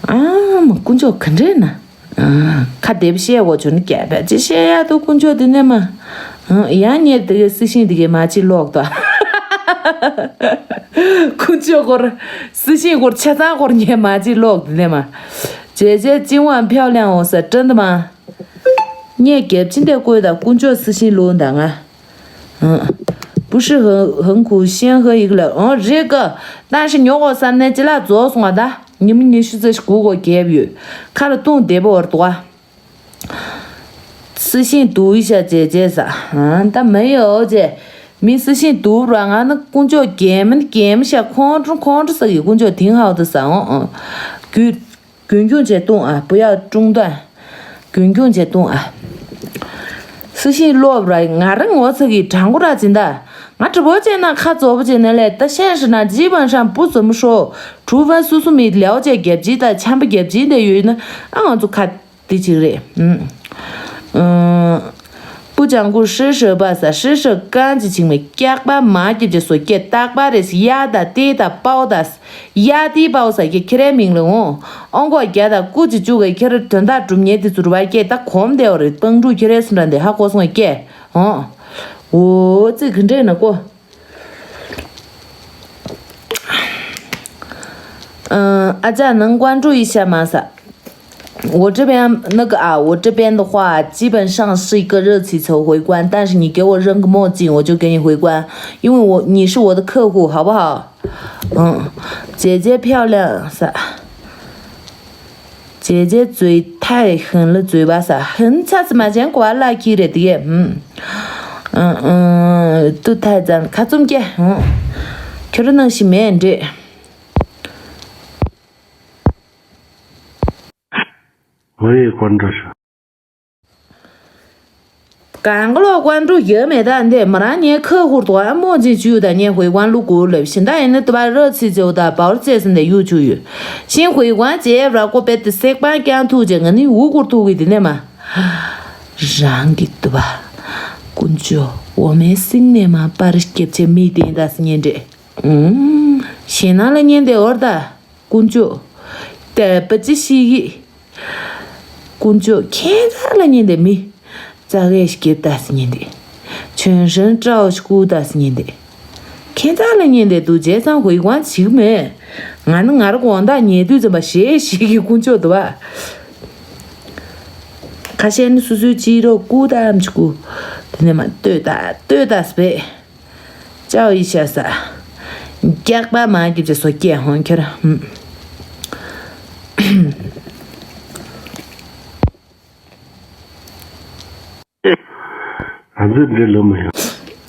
ཨ་མ་དཀོན་མཆོག་ག་འདྲེ་ན། ཁ་བདེ་པོ་བཤད་དགོས་བྱུང་ན་རྒྱ་བལ་ཅི་བཤད་ཡག་འདུག་དཀོན་མཆོག་འདི་ནས་མ། ཡང་ཉེར་དེ་གའི་སྲི་ཤིང་དེ་གའི་མ་ཅི་ལོག་ཏོ། དཀོན་མཆོག་སྐོར། སྲི་ཤིང་སྐོར་ཆ་ཚང་སྐོར་ཉེ་མ་ཅི་ལོག་དེ་ནས་མ།姐姐今晚漂亮哦ས་真的吗ངས་རྒྱབ་ཆེན་དེ་བཀོད་དང་དཀོན་མཆོག་སྲི་ཤིང་ལོག་ད་ང་། 不是很很苦，先喝一个了。哦，这个，但是ཉོ་གོ་བསམ་ནས་ཅི་ལ་རྫོགས་སོང་བ་ད། ཉི་མ་ཉི་ཤུ་རྩ་དགུ་གོ་རྒྱབ་ཡོད། ཁ་ལ་བཏུང་བདེ་པོ་བར་དུ་བ། སྲི་ཤིང་དུ་ཡི་ཤ་ཅེ་ཅེ་ས། ཨ་ད་མེ་ཡོ་ཅེ། མི་སུ་ཤིང་དུབ་ར་ང་ནི་དཀོན་མཆོག་རྒྱལ་མིན་རྒྱལ་མི་ཤ་ཁོང་ཁྲོ་ཁོང་ཁྲོ་ས་གི་དཀོན་མཆོག་དིང་ཧའོ་དུ་ས་འོང་ཨང་། རྒྱུད་རྒྱུན་སྐྱོང་བྱེད་གཏོང་ཨ་བུ་ཡག་ཀྲུང་ཏན། རྒྱུན་སྐྱོང་བྱེད་གཏོང་ཨ། སུ་ཤིང་ལོབ་ར་ང་རང་ངོ་ཚ་གི་དྲང་པོ་ར་ཅིན་ད། ང་དྲི་བོ་བྱས་ན་ཁ་རྫོབ་བྱས་ན་ལས་ད་ཤན་ཧྲི་ན་ཇི་བན་ཧྲན་བུ་ཙམ་ཧྲོ། གྲུ་བན་སུ་སུ་མི་ལེའོ་བྱས་རྒྱབ་ཇི་ད་ཆམ་པ་རྒྱབ་ཇི་འདི་ཡོད་ན་ཨ་ང་ཚོ་ཁ། དེ་གཅིག་རེད། ཨུམ། ཨུམ། 不讲故事是吧 ས་是是干ཅི་ཆིང་མེ་སྐྱག་པ་མ་སྐྱེ་ཅི་སོ་སྐྱེ་སྟག་པ་རེ་སི་ཡ་ད་ཏི་ད་པའོ་ད་ཡ་ཏི་པའོ་ས་ཀྱེ་ཁྱེ་རེ་མིང་ལེ་འོང་ཨོང་གོ་རྒྱ་ད་ཀུ་ཅི་ཅུ་གེ་ཁྱེ་རེ་དོན་དག་གྲུབ་ཉེ་དི་ཚུར་བ་སྐྱེ་ད་གོམ་དེ་འོ་རེ་སྤང་ཕྲུག་ཁྱེ་རེ་སུ་འདྲ་འདི་ཧ་གོ་སོང་སྐྱེ་འོང་། འོ་ཙི་གི་འདྲེ་ན་ཀོ། ཨ་ཅག་ནང་ཀོན་ཀྲུའུ་ཡི་ཤ་མ་ས། 我这边那个啊，我这边的话，基本上是一个热气球回关，但是你给我扔个墨镜，我就给你回关，因为我你是我的客户，好不好？嗯，姐姐漂亮啥？姐姐嘴太狠了，嘴巴啥？很差是嘛，见过啊，lucky的，嗯嗯嗯，都太赞了，卡中介，嗯，就是那些面的。 我也关注是。 གང་ག་ལོ་ཀོན་ཀྲུའུ་ཡོད་མེད་ད་འདི་མ་རང་ངའི་ཁ་ཧུར་དུ་ཨ་མོ་ཅིག་བཅུག་ད་ངས་ཧུའི་ཀོན་ལུ་གུ་ལབ་ཤིན་ད་ཡིན་ན་དུ་བ་ར་ཚི་ཅོ་ད་བའོ་ར་ཙེ་སི་འདི་ཡུ་བཅུག་ཡོད་ཤིན་ཧུའི་ཀོན་ཅེ་ར་ཀོ་པེ་ཏི་སེག་པང་ཀྱང་ཐུག་ཅེ་ང་ནི་འུ་གུར་ཐུག་གི་དེ་ནས་མ་རང་གི་དུ་བ་ཀུན་ཅོ་འོ་མའི་སིང་ནས་མ་པར་སྐྱེབ་ཅེ་མི་དེ་ད་སི་ཉན་འདྲེ། ཨུམ། ཞེ་ན་ལ་ཉན་དེ་འོར་ད། དཀོན་མཆོག་དད་པ་ཅི་ཞིག་གིས། དཀོན་མཆོག་ཁྱེད་ཅག་ལ་ཉན་དེ་མི། ཙག་གེ་ཞིག་སྐྱེབ་ད་སི་ཉན་དེ། ཆོན་ཧྲན་སྤྲའོ་ཞིག་སྐུ་ད་སི་ཉན་དེ། ཁྱེད་ཅག་ལ་ཉན་དེ་དུ་རྗེས་ཚང་ཧུའི་ཀོན་ཞིག་མེད། ང་ནི་ང་ར་གོང་ད་ཉེ་དུས་ཙམ་པ་ཞེ་ཞིག་གི་དཀོན་མཆོག་དུ་བ། ཁ་ཤས་ནི་སུ་སུའི་ཅི་རོ་སྐུ་ད་ཨམ་ཅིག་སྐུ། དེ་ནས་མ་ལྟོས་ད་ལྟོས་ད་སི་པེ། 叫一下撒。རྒྱག་པ་མ་སྐྱིད་ཅེ་སོ་སྐྱེ་ཧོན་ཁྱེར། ཨ་འདི་འདི་ལོ་མི་ཡོང་།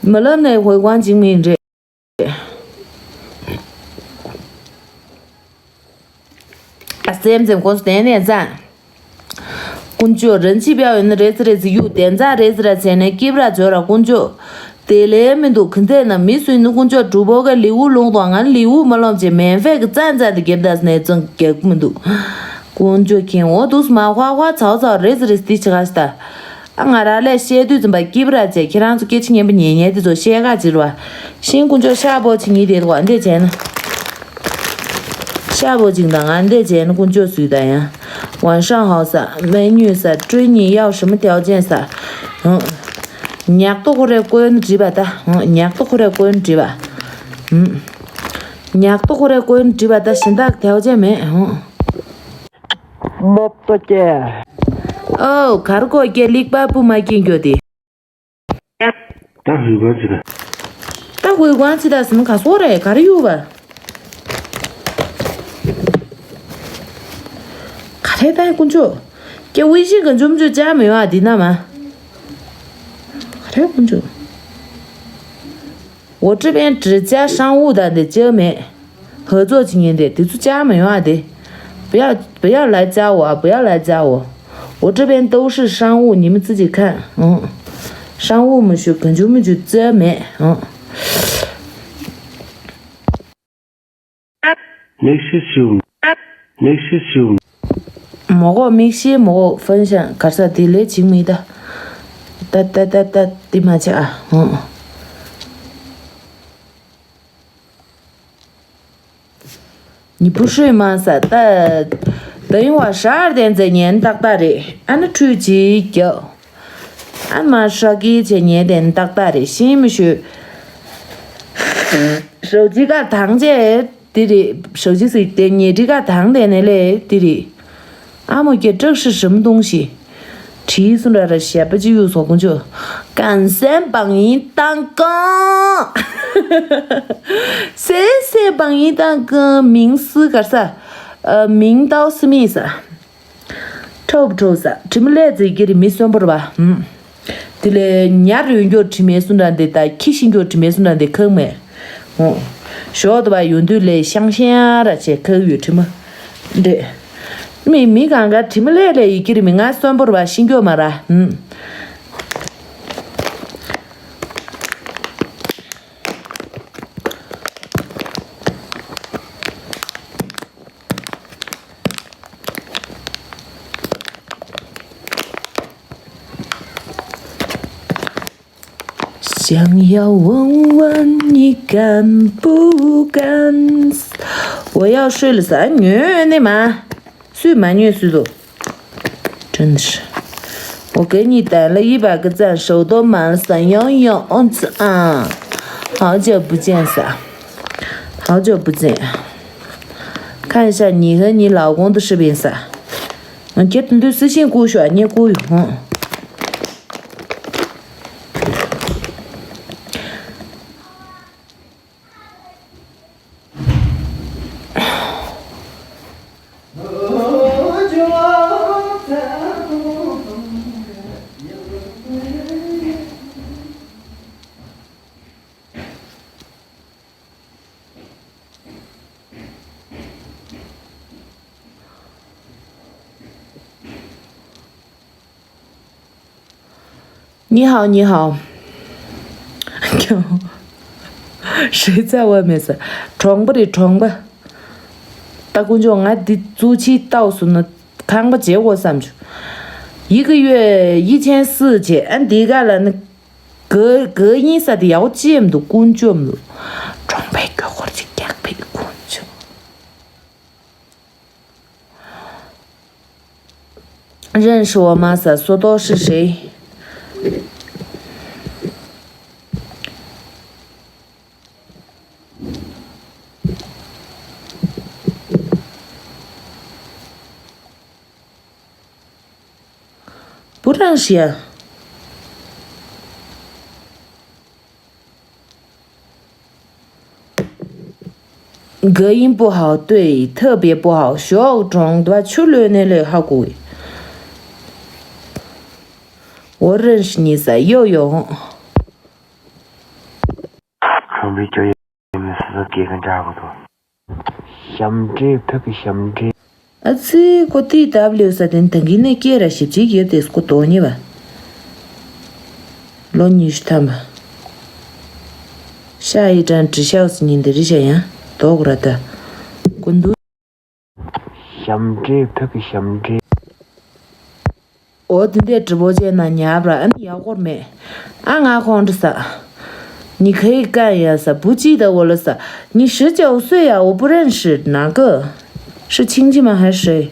མི་ལབ་ནས་ཧོལ་ཀོན་འཇིག་མིན་རེད། ཨ་སེམས་སེམས་ཁོང་སྟན་ནས་ཙང་། དཀོན་མཆོག་རིན་ཆེན་དཔལ་ཡོན་ནི་རེ་ཚི་རེ་ཚི་གཡུག་བདེན་རྩ་རེ་ཚི་ར་ཚེ་ནས་སྐྱིབ་ར་བྱོས་ར་དཀོན་མཆོག་དེ་ལས་མི་འདུག་གི་འདས་ན་མི་སུ་ནི་དཀོན་མཆོག་གྲུ་པོ་ག་ལི་འུ་ལུང་དང་ང་ལི་འུ་མ་ལོམ་ཅེ་མེན་ཧྥེ་གི་རྩ་རྩ་དེ་རྒྱབ་ད་ནས་ཙང་རྒྱག་མི་འདུག་དཀོན་མཆོག་མཁྱེན་འོ་འདུག་མ་ཧ་ཧ་ཚའོ་ཚའོ་རེ་ཚི་རེ་ཚི་དི་ཆི་ག་ཤི་ད། ཨ་ང་ར་ལས་བཤད་དུས་ཙམ་པ་སྐྱིབ་ར་བྱས་ཁྱེད་རང་ཚོ་སྐད་ཆ་སྙན་པོ་ཉན་ཉན་དེ་ཚོ་བཤད་ག་ཅིར་བ། ཤིང་དཀོན་མཆོག་ཤ་པོ་ཆི་ཉི་དེ་དོ་འདི་བྱས་ན། ཤ་པོ་ཅིག་དང་ང་འདི་བྱས་ན་དཀོན་མཆོག་སུས་ད་ཡང་། 晚上好 ས། 美女 ས། 祝你要什么条件 ས། ཨང་། ཉག་ཏོ་ཁོ་རེ་ཀོན་བྲིས་པ་ད། ཨང་། ཉག་ཏོ་ཁོ་རེ་ཀོན་བྲིས་པ། ཨང་། ཉག་ཏོ་ཁོ་རེ་ཀོན་བྲིས་པ་ད་གཞན་དག་条件 མེད། ཨང་། 么不见。 ཨོ། གར་གོ་སྐྱེ་ལིག་པ་སྤུ་མ་སྐྱེ་འགྱོ་དེ། ད་ཧུས་པ་ཅི་ད། ད་ཧུས་ཀོན་ཅི་ད་སིན་ག་སོ་རེ་ག་རེ་ཡོད་པ། ག་རེ་ད་དཀོན་མཆོག་སྐྱེ་ཝི་ཤི་ག་འཇུམ་འཇུ་ཅག་མི་ཡོང་ཨ་འདི་ན་མ། ག་རེ་དཀོན་མཆོག 我这边只加商务的，你这没合作情人的，你就加没有啊的，不要不要来加我啊，不要来加我，我这边都是商务，你们自己看，嗯，商务没事，跟就没就这没，嗯。 མིག་ཤེལ་ཞིག་མིག་ཤེལ་ཞིག་མོ་གོ་མིག་ཤེལ་མོ་གོ་ཧྥན་ཤང་གར་ས་དེ་ལས་བྱིང་མི་ད། ད་ད་ད་ད་དེ་མ་ཆ་ཨ། ཧོ། 你不睡吗 ས་ད། ད་ཡིན་བ་ཧྲར་དེན་ཙེ་ཉན་ཏག་ཏག་རེད། ཨ་ནི་ཁྲུས་ཅིག་རྒྱག་ཨ་མ་ཧྲ་གི་ཆེ་ཉན་དེན་ཏག་ཏག་རེད་ཤིང་མི་ཤོད། ཧྲོ་ཅི་ཀ་དང་ཅེ་དེ་རེད། ཧྲོ་ཅི་སི་དེ་ཉེ་ཅི་ཀ་དང་དེ་ནས་ལས་དེ་རེད། ཨ་མོ་ཀྱེ་བཀྲག་ཤི་ཧྲིམ་དུང་ཤི། བྲིས་སུ་འདྲ་ར་ཞེ་པ་ཅི་ཡུ་སོ་ཀུན་ཅོ། གང་སེམས་བང་ཡིན་དང་ཀང་། སེ་སེ་བང་ཡིན་དང་ཀང་མིང་སི་གར་ས། མིང་ཏའོ་སི་མི་ས། ཁྲོབ་ཁྲོབ་ས་དྲི་མི་ལས་ཙི་གི་རི་མི་གསོན་པོར་བ། དེ་ལས་ཉར་ཡོད་མགྱོགས་དྲི་མེད་སུ་འདྲ་འདི་དང་ཁྱི་ཤི་མགྱོགས་དྲི་མེད་སུ་འདྲ་འདི་ཁག་མེད། འོ། ཞོགས་དུ་བ་ཡོང་དུས་ལས་ཤང་ཤང་ར་བྱས་ཁག་ཡོད་དྲི་མ། འདྲེ། མི་མི་གང་ག་དྲི་མ་ལས་ལས་ཡི་ཀིར་མི་ང་གསོན་པོར་བ་ཤི་མགྱོགས་མ་ར། ཧུམ། 想要问问你敢不敢？我要睡了噻，你呢嘛？睡嘛，你睡了。真的是，我给你点了一百个赞，手都麻了，想要用，嗯，啊，好久不见噻，好久不见。看一下你和你老公的视频噻。嗯，这顿都私信过去啊，你过去，嗯。 你好，你好。谁在外面噻？གྲོང་པ་རེད། གྲོང་པ། ད་དཀོན་མཆོག་ང་འདི་གཙུག་ཆེ་ལྟ་བུ་སོང་ན་ཁང་པ་བརྗེ་དགོས་བསམ་བྱུང་། 一个月一千四བྱས། ཨ་འདི་ག་ལ་ནི་ག་ག་ཡིན་ས་དེ་ཡག་པོ་ཅི་ཡང་མི་འདུག་དཀོན་མཆོག་མི་འདུག་གྲོང་པའི་མགྱོགས་སྐོར་ཅིག་རྒྱག་པའི་དཀོན་མཆོག 认识我吗？ཟེར། 苏州是谁？ 不认识呀。 隔音不好，对，特别不好。学中的去了那里好贵。我认识你噻，又有。 ཁང་པའི་ཇོ་ཡི་མི་སུ་སུ་སྐད་གང་འདྲ་གོ་ཐོ། ཞབས་འདྲེན་ཕ་གི་ཞབས་འདྲེན། ཨ་ཙི་ཀོ་ཏི་ཏབ་ལེའུ་ས་དེ་ནི་ད་གིན་ནས་སྐད་ར་ཞིབ་ཅིག་ཡོད་དེ་སྐོ་དོ་ཉེ་བ། ལོ་ཉི་ཤུ་ཐམ་པ། ཤ་ཡི་དྲན་དྲི་ཤག་སི་ཉིན་དེ་རི་ཤ་ཡང་དོག་ར་ད། ཀུན་ཏུ། ཞབས་འདྲེན་ཕ་གི་ཞབས་འདྲེན། འོ་དེ་འདྲའི་直播间ན་ཉར་བ་ཨ་ནི་ཡག་པོ་མེད། ཨ་ང་ཁོང་ཁྲོ་ཟ། 你可以干呀ཟ། 不记得我了ཟ། 你十九岁呀，我不认识，哪个？是亲戚吗？还是谁？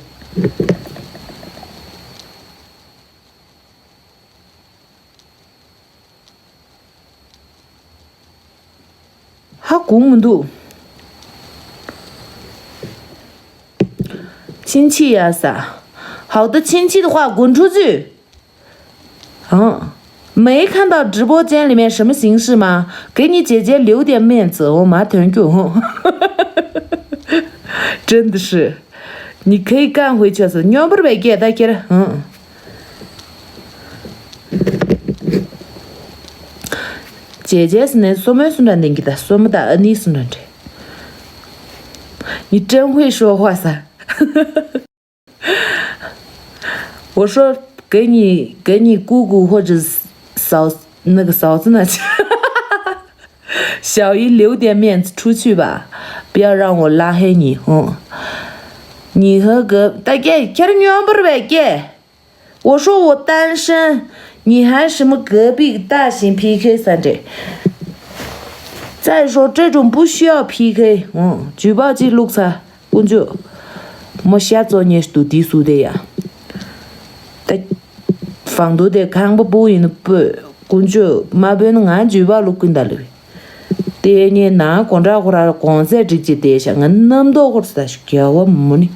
ཧ་གོ་མི་འདུག 亲戚呀ཟ། 好的，亲戚的话滚出去。嗯，没看到直播间里面什么形式吗？给你姐姐留点面子，我马上就。真的是，你可以干回去了，你要不是被给他给了，嗯。 姐姐是那什么是那个的，什么的，你是那的。你真会说话噻。我说给你给你姑姑或者嫂那个嫂子那去，小姨留点面子出去吧，不要让我拉黑你，嗯。你和隔大概 ཁྱེད་སྨྱོན་པར་བས་ཀྱེ། 我说我单身，你还什么隔壁大型PK三这？再说这种不需要PK，嗯，举报记录噻，ཀུན་སྤྱོད། མོ་ཤ་བཙོ་ཉེས་འདུག་དེ་སུ་དེ་ཡ། ད། 房东དེ་ཁང་པ་པོ་ཡིན་ནོ་སྤོས་ཀུན་སྤྱོད་མ་སྤོས་ན་ང་举报 ལུག་ཀུན་ད་ལེ། དེ་ནས་ན་གོང་དྲག་ཁོ་ར་གོང་ཚད་སྒྲིག་ཅིག་དེ་ཤ་ང་རྣམ་རྟོག་ཁོར་ས་ཞིག་རྒྱལ་བ་མུ་ནི།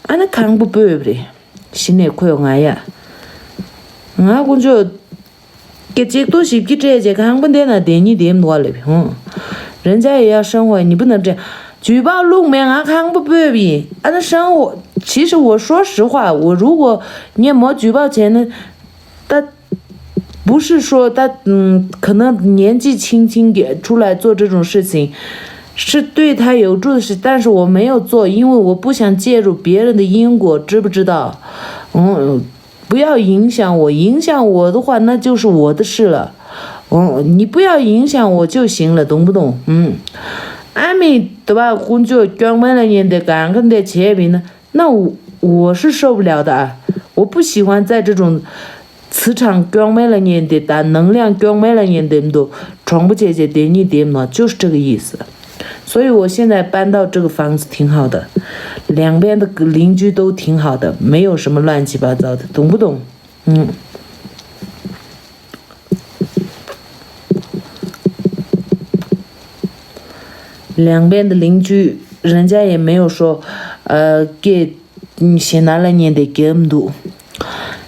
ཨ་ནི་ཁང་པ་སྤོས་པ་རེད། གཞི་ནས་ཁོས་ང་ཡ། ང་དཀོན་མཆོག་སྐད་ཅིག་ཏུ་ཞིབ་ཀྱི་སྤྲད་རྗེས་ཁང་པ་འདི་ན་བསྡད་ཉིད་བསྡད་མི་འདུག་ལབ་ཧོ། 人家也要生活，你不能这样。ཇུས་པའོ་བླུགས་མེད། ང་ཁང་པ་སྤོས་པ་ཡིན། ཨ་ན་ཧྲང་འོ།其实我说实话，我如果 ངས་མོ་ཇུས་པའོ་བྱས་ན། ད། 不是说他嗯，可能年纪轻轻的出来做这种事情，是对他有助的事，但是我没有做，因为我不想介入别人的因果，知不知道？嗯，不要影响我，影响我的话，那就是我的事了。嗯，你不要影响我就行了，懂不懂？嗯。ཨ་མི་དུ་བ་ཀུན་སྤྱོད་སྐྱོན་མེད་ལ་ཉན་ཏེ་གང་གི་འདི་བྱས་པ་ཡིན་ན། 那我我是受不了的啊，我不喜欢在这种磁场 སྐྱོན་མེད་ལ་ཉན་ཏེ་དང་能量 སྐྱོན་མེད་ལ་ཉན་ཏེ་མདོ་གྲོང་པོ་བྱས་བྱས་དེ་གཉིས་དེ་མ་就是这个意思。所以我现在搬到这个房子挺好的，两边的邻居都挺好的，没有什么乱七八糟的，懂不懂？嗯。两边的邻居，人家也没有说，呃，给 ཞེ་ན་ལ་ཉན་ཏེ་རྒྱབ་འདུག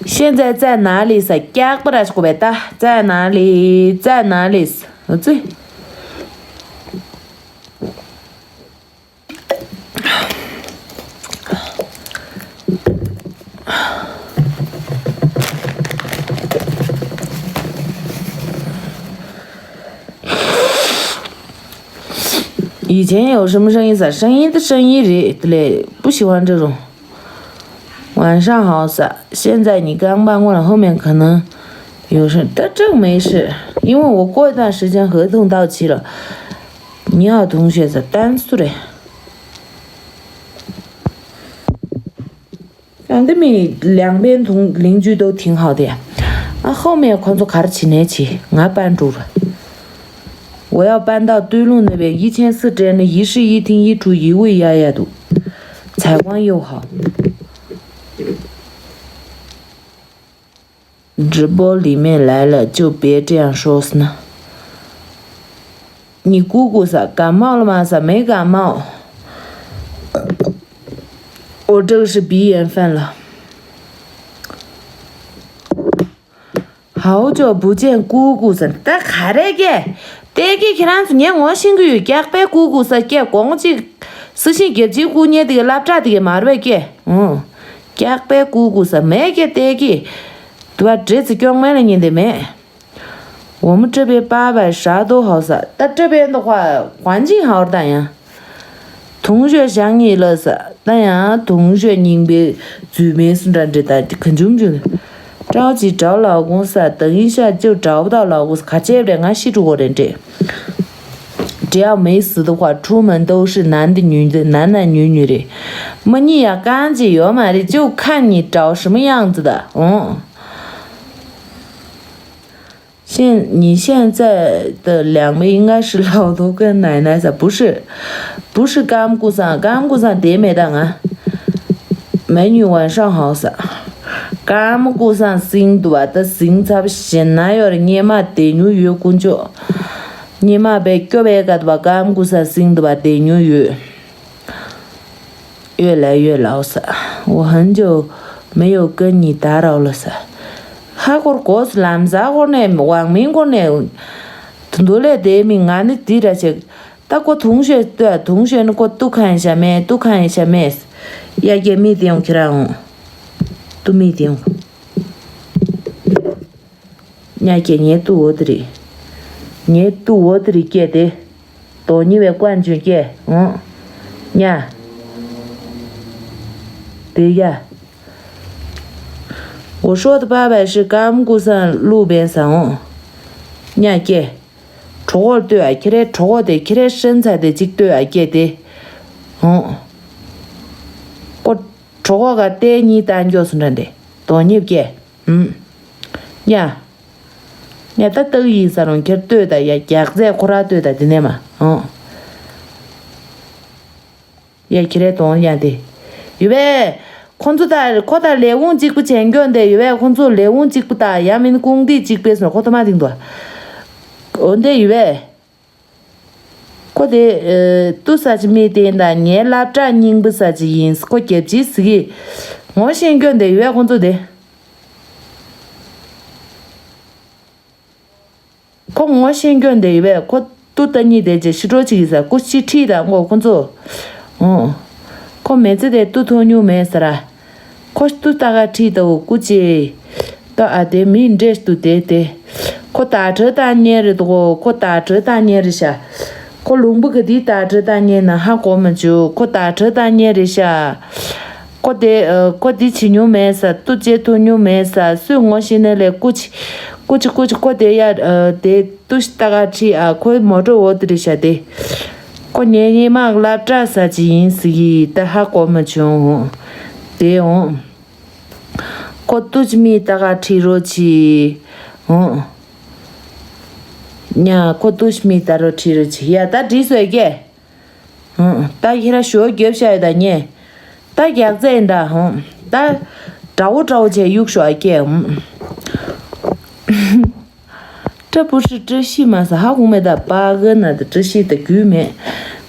现在在哪里 ས་སྐྱག་པ་ར་ཞིག་གོ་བས་ད། 在哪里 在哪里 ཨ་ཙི། 以前有什么声音 ས། 声音的声音 རེད། དེ་ལས 不喜欢这种。 晚上好 ས། 现在你刚搬过来，后面可能有事，但这个没事，因为我过一段时间合同到期了。 你好，同学 ས། 单数 རེད། ཡང་འདི་མི་两边同邻居都挺好的呀。 ཨ་后面 ཁོ་ཚོ་ག་རེ་བྱེད་ནའི་བྱེད། ང་搬住了。 我要搬到对路那边，一千四 སྤྲད་ན་一室一厅一厨一卫 ཡ་ཡ་འདུག 采光又好。 直播里面来了，就别这样说呢。 你姑姑 ས། 感冒了吗 ས། 没感冒。 我这个是鼻炎犯了。 好久不见姑姑 ས། ད་ག་རེ་སྐད། ཏེ་ཀི་ཁྱེད་རང་ཚོ་ངས་ངོ་ཤེས་ཀྱི་ཡོད། སྐྱག་པའི་ཀུ་ཀུ་ས་སྐད་གོང་གཅིག་སི་ཤིང་རྒྱབ་ཅིག་ཀུ་ཉེ་དེ་གི་སླབ་ཕྲག་དེ་གི་མར་བའི་སྐད། ཨོ། སྐྱག་པའི་ཀུ་ཀུ་ས་མེད་སྐད་ཏེ་ཀི། དུ་བ་འདྲེ་ཚི་སྐྱོང་མེད་ལ་ཉན་དེ་མེད། 我们这边八百啥都好 ས། ད་这边的话环境好的呀。 同学想你了 ས། ད་ཡང་同学 རྙིང་པའི་རྫུན་མའི་སུ་འདྲ་འདྲེ་ད་ག་འཇུམ་འཇུམ། 着急找老公 ས། 等一下就找不到老公 ས། ག་ཅེབ་རེ་ང་ཤི་འགྲོ་གོ་རེ་འདྲེ། 只要没死的话，出门都是男的女的，男男女女 རེད། མི་གཉིས་ཡ་གང་ཅི་ཡོད་མ་རེད། 就看你找什么样子的。 ཨོ། 现你现在的两位应该是老头跟奶奶 ས། 不是，不是 ཀམ་ཀུ་སང་། ཀམ་ཀུ་སང་དེ་མེད་ད་ང་། 美女晚上好 ས། ཀམ་ཀུ་སང་སིང་དུ་བ་ད་སིང་ཚབ་ཞེ་ན་ཡོར་ཉེ་མ་དེ་ཉུ་ཡོད་ཀུན་ཅོ། ཉེ་མ་བེ་སྐྱོ་བེ་ག་དུ་བ་ཀམ་ཀུ་སང་སིང་དུ་བ་དེ་ཉུ་ཡོད། 越来越老 ས། 我很久没有跟你打扰了 ས། ཧ་ཁོར་གོ་སུ་ལམ་ཟ་ཁོར་ནས་ཝང་མིན་ཁོར་ནས། དུ་འདོ་ལས་དེ་མི་ང་ནི་དི་ར་ཆེ། ད་ཁོ་同学 ལྟོས། 同学 ནི་ཁོ་ཏུ་ཁན་ཤ་མེད། ཏུ་ཁན་ཤ་མེད། ཡ་གེ་མི་དེ་ཡོང་ཁྱེར་འོང་། ཏུ་མི་དེ་ཡོང་། ཉ་ཀྱེ་ཉེ་ཏུ་འོ་དི་རི། ཉེ་ཏུ་འོ་དི་རི་ཀྱེ་དེ། དོ་ཉི་བའི་ཀོན་ཅུན་ཀྱེ་འོང་། ཉ། དེ་ཡ། 我说的八百是 ཀམ་ཀུ་སང་ལུ་བེན་ས་འོང་། ཉ་ཀྱེ། གྲོགས་པོར་ལྟོས་ཨ། ཁྱེད་རའི་གྲོགས་པོ་དེ་ཁྱེད་རའི་ཧྲན་ཚ་དེ་གཅིག་ལྟོས་ཨ་ཀྱེ་དེ། འོང་། ཀོ། གྲོགས་པོ་ག་ཏེ་གཉིས་ལྟ་འགྱོ་སུ་འདྲ་འདྲེ། དོ་ཉེབ་ཀྱེ། ཨུམ། ཉ། ཉ་ད་ལྟ་ཡིན་ས་རུང་ཁྱེར་ལྟོས་ད་ཡ། རྒྱག་རྫས་ཁོ་ར་ལྟོས་ད་དེ་ནས་མ། ཨོ། ཡ་ཁྱེར་རེ་དོང་ཡ་དེ། ཡུ་བེ། ཁོ་ཚོ་ད་ཁོ་ད་ལས་ཁུངས་གཅིག་པུ་བྱེད་འགྱོ་འདི་ཡུ་བེ། ཁོ་ཚོ་ལས་ཁུངས་གཅིག་པུ་ད་ཡ་མིན་ཀུང་ཏི་གཅིག་པེ་སོང་ཁོ་ཐོ་མ་དིང་དོ། འོ་འདི་ཡུ་བེ། ཁོ་དེ། ཨེ། ཏུ་ས་ཅི་མི་དེ་ད་ངའི་སླབ་གྲྭ་རྙིང་པ་ས་ཅི་ཡིན། ཁོ་རྒྱབ་ཅི་ཟི་གི། ངོ་ཤེས་འགྱོ་འདི་ཡུ་བེ་ཁོ་ཚོ་དེ། ཁོ་ངོ་ཤེས་འགྱོ་འདི་ཡུ་བེ་ཁོ། ཏུ་ལྟ་གཉིས་དེ་རྗེས་ཕྱི་དྲོ་གཅིག་གིས་ཟ་སྐུ་ཅི་ཁྲིད་དང་ངོ་ཁོ་ཚོ། ཨོ། ཁོ་མེ་ཙི་དེ་ཏུ་ཐོང་ཉུང་མེད་ཟེར་ར། ཁོ་ཏུ་ལྟ་ག་ཁྲིད་དོ་སྐུ་ཅི། ད་ཨ་དེ་མི་འདྲེས་ཏུ་དེ་དེ། ཁོ་ད་ཁྲི་ད་ཉེ་རེད་དོ་ཁོ་ད་ཁྲི་ད་ཉེ་རེད་ཤ། ཁོ་ལུང་པ་ག་དེ་ད་ཁྲི་ད་ཉེ་ན་ཧ་གོ་མ་བྱུ་ཁོ་ད་ཁྲི་ད་ཉེ་རེད་ཤ། ཁོ་དེ་ཁོ་དེ་བྱེད་ཉུང་མེད་ས་ཏུ་ཅེ་ཐུ་ཉུང་མེད་ས་སུས་ངོ་ཤེས་ནས་ལས་སྐུ་ཅི། སྐུ་ཅི་སྐུ་ཅི་ཁོ་དེ་ཡ་དེ། ཏུ་ཤི་ཏ་ག་ཁྲི་ཨ་ཁོའི་མོ་ཊ་འོ་དེ་རེད་ཤ་དེ། ཁོ་ཉེ་ཉེ་མ་སློབ་གྲྭ་ས་ཅི་ཡིན་ཟི་གི་ད་ཧ་གོ་མ་བྱུང་། དེ་འོང་། ཁོ་ཏུ་ཅི་མི་ཏ་ག་ཁྲི་རོ་ཆི། འོང་། ཉ་ཁོ་ཏུ་ཅི་མི་ཏ་རོ་ཁྲི་རོ་ཆི་ཡ་ད་བྲིས་སོ་ཡ་ཀེ། ད་ཁྱེད་ར་ཞོ་རྒྱབ་ཤ་ཡོད་ད་ཉེ། ད་རྒྱག་རྩེ་ཡིན་ད་ཧོང་། ད་དྲ་བོ་དྲ་བོ་བྱས་གཡུག་ཤོག་ཨ་ཀྱེ་ཧོང་། ཏྲ་པུ་ཧྲི་ཏྲ་ཤི་མ་ས་ཧ་གོ་མེད་ད་པ་གི་ན་ད་ཏྲ་ཤི་ད་རྒྱུས་མེད།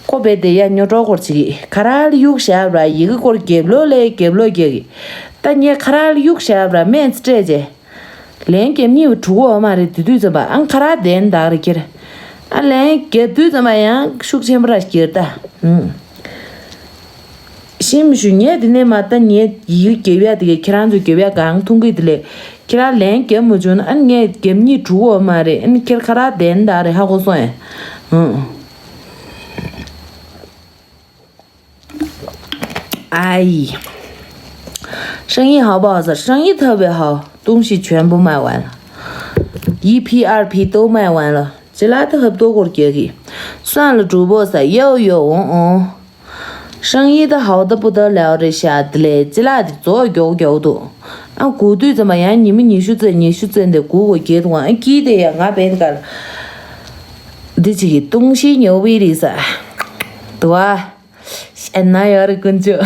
ཁོ་བས་དེ་ཡ་ཉོ་གྲོགས་སྐོར་ཅིག་གི་ཁ་ར་ལ་གཡུག་ཤ་བ་ར་ཡི་གེ་སྐོར་རྒྱབ་ལོ་ལས་རྒྱབ་ལོ་རྒྱག་གི། ད་ཉེ་ཁ་ར་ལ་གཡུག་ཤ་བ་ར་སྨན་རྩིས་སྤྲད་རྗེས། ལན་རྒྱབ་གཉིས་པ་དྲུག་འོ་མ་རེད་དེ་དུས་ཙམ་པ་ཨང་ཁ་ར་དན་དག་རེ་ཁྱེར། ཨ་ལན་རྒྱབ་དུས་ཙམ་པ་ཡང་ཤུགས་ཆེན་པོ་ར་ཁྱེར་ད། ཨུམ། ཤིམ་ཞུ་ངས་དེ་ནས་མ་ད་ངས་ཡིག་རྒྱབ་ཡ་དེ་གས་ཁྱེད་རང་ཚོ་རྒྱབ་ཡ་གང་མཐོང་གི་དེ་ལས་ཁྱེད་རང་ལན་རྒྱབ་མ་བྱུང་ན་ཨ་ངས་རྒྱབ་གཉིས་དྲུག་འོ་མ་རེད་ཨ་ནི་ཁྱེར་ཁ་ར་དན་དག་རེ་ཧ་གོ་སོང་ཨེ། ཨུམ། 哎，生意好不好吃？生意特别好，东西全部卖完了，一批二批都卖完了。这拉特很多过节的，算了，主播噻，又有哦哦。生意的好的不得了的下的嘞，这拉的做九九的，啊，古队怎么样？你们你是最你是最的，古我给的话，哎，记得呀，俺别的干了。这几个东西牛逼的噻，对吧？ ཤེས་ན་ཡོད་རེད་ཀུན་སྤྱོད།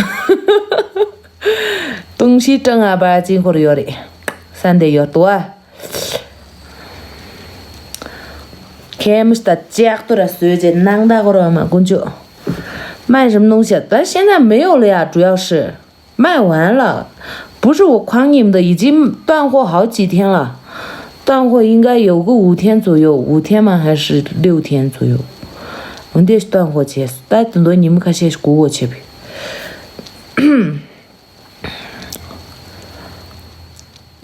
ཏུང་ཤི་ཀྲང་ཨ་པ་ཅིན་ཁོར་ཡོད་རེད། ས་འདི་ཡོད་དོ། ཁེམ་སྟ་ལྕགས་ཏུ་ར་བཟོས་རྗེས་ནང་ད་ཁོ་ར་མ་ཀུན་སྤྱོད། 卖什么东西啊？但现在没有了呀，主要是。 卖完了，不是我诓你们的，已经断货好几天了。断货应该有个五天左右，五天吗？还是六天左右？我那是断货结束，但等到你们开始给我去呗。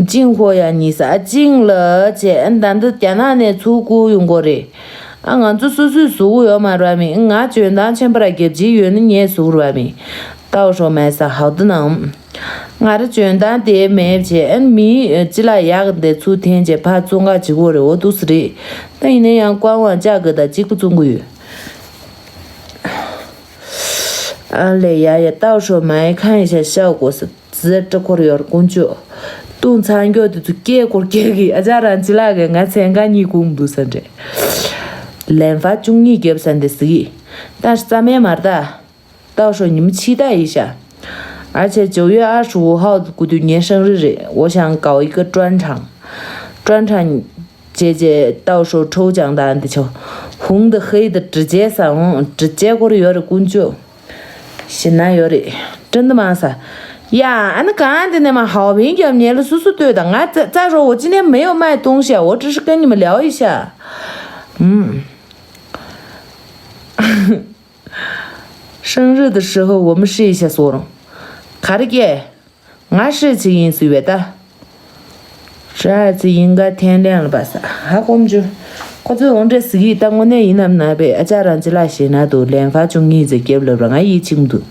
进货呀，你啥进了？这，嗯，咱都加拿大那出货用过的。 ཨ་ང་ཚོ་སོ་སོས་བཟོ་གི་ཡོད་མ་རེད་མི་ང་འཇོན་ཐང་ཆེན་པོ་ར་རྒྱབ་ཀྱི་ཡོད་ན་ངས་བཟོ་གི་རེད་མི། ཏའོ་ཧྲོ་མའི་ས་ཧའོ་ཏི་ནང་། ང་ར་འཇོན་ཐང་དེ་མེད་བྱས་ཨན་མི་ཅི་ལ་ཡག་འདི་ཚུ་འཐེན་བྱས་ཕ་བཙོང་ག་བྱེད་གོ་རེད་འོ་འདུག་སེ་རེད། ད་ཡིན་ན་ཡང་ཀོང་བང་ཅག་གི་ད་གཅིག་པུ་བཙོང་གི་ཡོད། ཨ་ལེ་ཡ་ཡ་ཏའོ་ཧྲོ་མའི་ཁ་ཡི་ཤ་ཤའོ་གོ་སི། ཙི་ཏྲ་འཁོར་ཡོར་དཀོན་མཆོག་ཏུང་ཚང་མགྱོགས་དེ་ཚོ་སྐད་སྐོར་སྐད་གི་ཨ་ཅག་རང་ཅི་ལགས་གི་ང་མཚན་ག་གཉིས་ཀུང་འདུག་ས་འདྲེ། ལན་ཧྥ་བཅུ་གཉིས་རྒྱབ་ས་འདི་ཟི་གི་ད་རྩ་མེད་མར་ད། ཏའོ་ཧྲོ་ཉི་མ་ཕྱི་ད་ཡི་ཤ། 而且九月二十五号 གུ་དུས་ངའི་生日རེད། 我想搞一个专场。专场姐姐到时候抽奖单的就红的黑的直接撒，直接过来有点工作。 ཤི་ན་ཡོད་རེད། ཀྲིན་དུ་མ་ས། ཡ་ཨ་ནི་གང་དེ་ནས་མ་ཧའོ་བིན་རྒྱབ་ཉེ་ལ་སུ་སུ་ལྟོས་དང་ང་རྩ་རྩ་རོ་འོ་ཅི་ནས་མེ་ཡོ་མ་ཡི་ཏུང་ཤ་འོ་ཀྲི་ཧྲི་ཀ་ཉི་མ་ལེའོ་ཡི་ཤ། ཨུམ། 生日的时候我们试一下索隆。卡里给。 ང་ཧྲི་ཅི་ཡིན་ཟེར་བས་ད། ཧྲི་ཅི་ཡིན་ག་ཐན་ལན་ལ་བ་ས་ཧ་གོམ་ཆུ། ཁོ་ཚོས་འོང་འདྲེ་ཟི་གི་ད་དངོས་གནས་ཡིན་ནམ་ན་བས་ཨ་ཅག་རང་ཅི་ལ་ཞེ་ན་འདུག་ལན་ཧྥ་བཅུ་གཉིས་ཙེ་རྒྱབ་ལབ་ར་ང་ཡིད་ཆིག་མི་འདུག་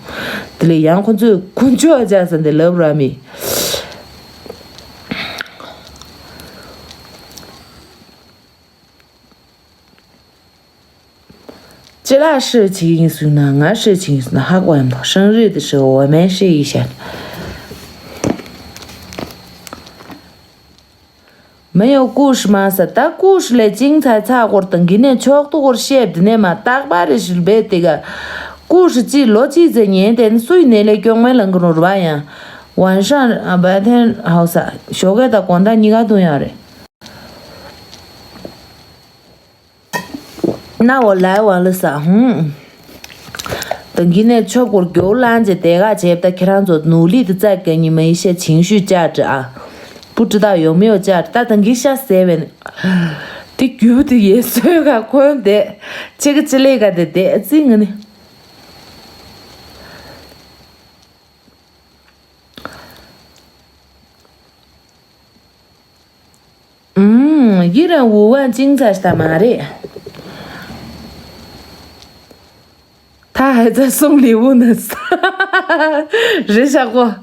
དེ་ལས་ཡང་ཁོ་ཚོས་ཀུན་ཆོ་ཨ་ཅག་ཟེར་འདི་ལབ་ར་མི། ཅི་ལ་ཧྲི་ཅི་ཡིན་ཟེར་ན་ང་ཧྲི་ཅི་ཡིན་ཟེར་ན་ཧ་གོ་ཡམ་དང་生日的时候我们试一下。没有故事吗？ས་ད་故事ལས་精彩ཚ་སྐོར་དང་གི་ནས་ཆོག་ཏུ་སྐོར་བཤད་དེ་ནས་མ་རྟག་པ་རེ་ཞིག་འབད་དེ་ག་ཀུ་ཧྲི་ཅི་ལོ་གཅིག་ཙེ་ཉན་དེ་ནི་སུའི་ནས་ལས་སྐྱོང་མེད་ལང་གི་རུ་ར་ཡང་ཝན་ཧྲང་བ་ཐན་ཧའོ་ས་ཞོགས་ཀས་དང་དགོང་དག་གཉིས་ཀ་བཏུང་ཡ་རེད། 那我来完了撒，嗯。等今天全国狗懒子带个接的，看上去努力的在给你们一些情绪价值啊，不知道有没有价值。但等一下 seven， དེ་རྒྱུ་དེ་ཡེ་སོས་ག་ཁོན་དེ་ཅི་ག་ཅི་ལས་ག་དེ་དེ་ཙི་ང་ནི། ཨུམ། ཡི་རང་འུ་བ་ཅིང་ཚ་ཤ་མ་རེད། ད་ཧ་ཙ་སུང་ལི་བུ་ནི་རི་ཤ་གོ།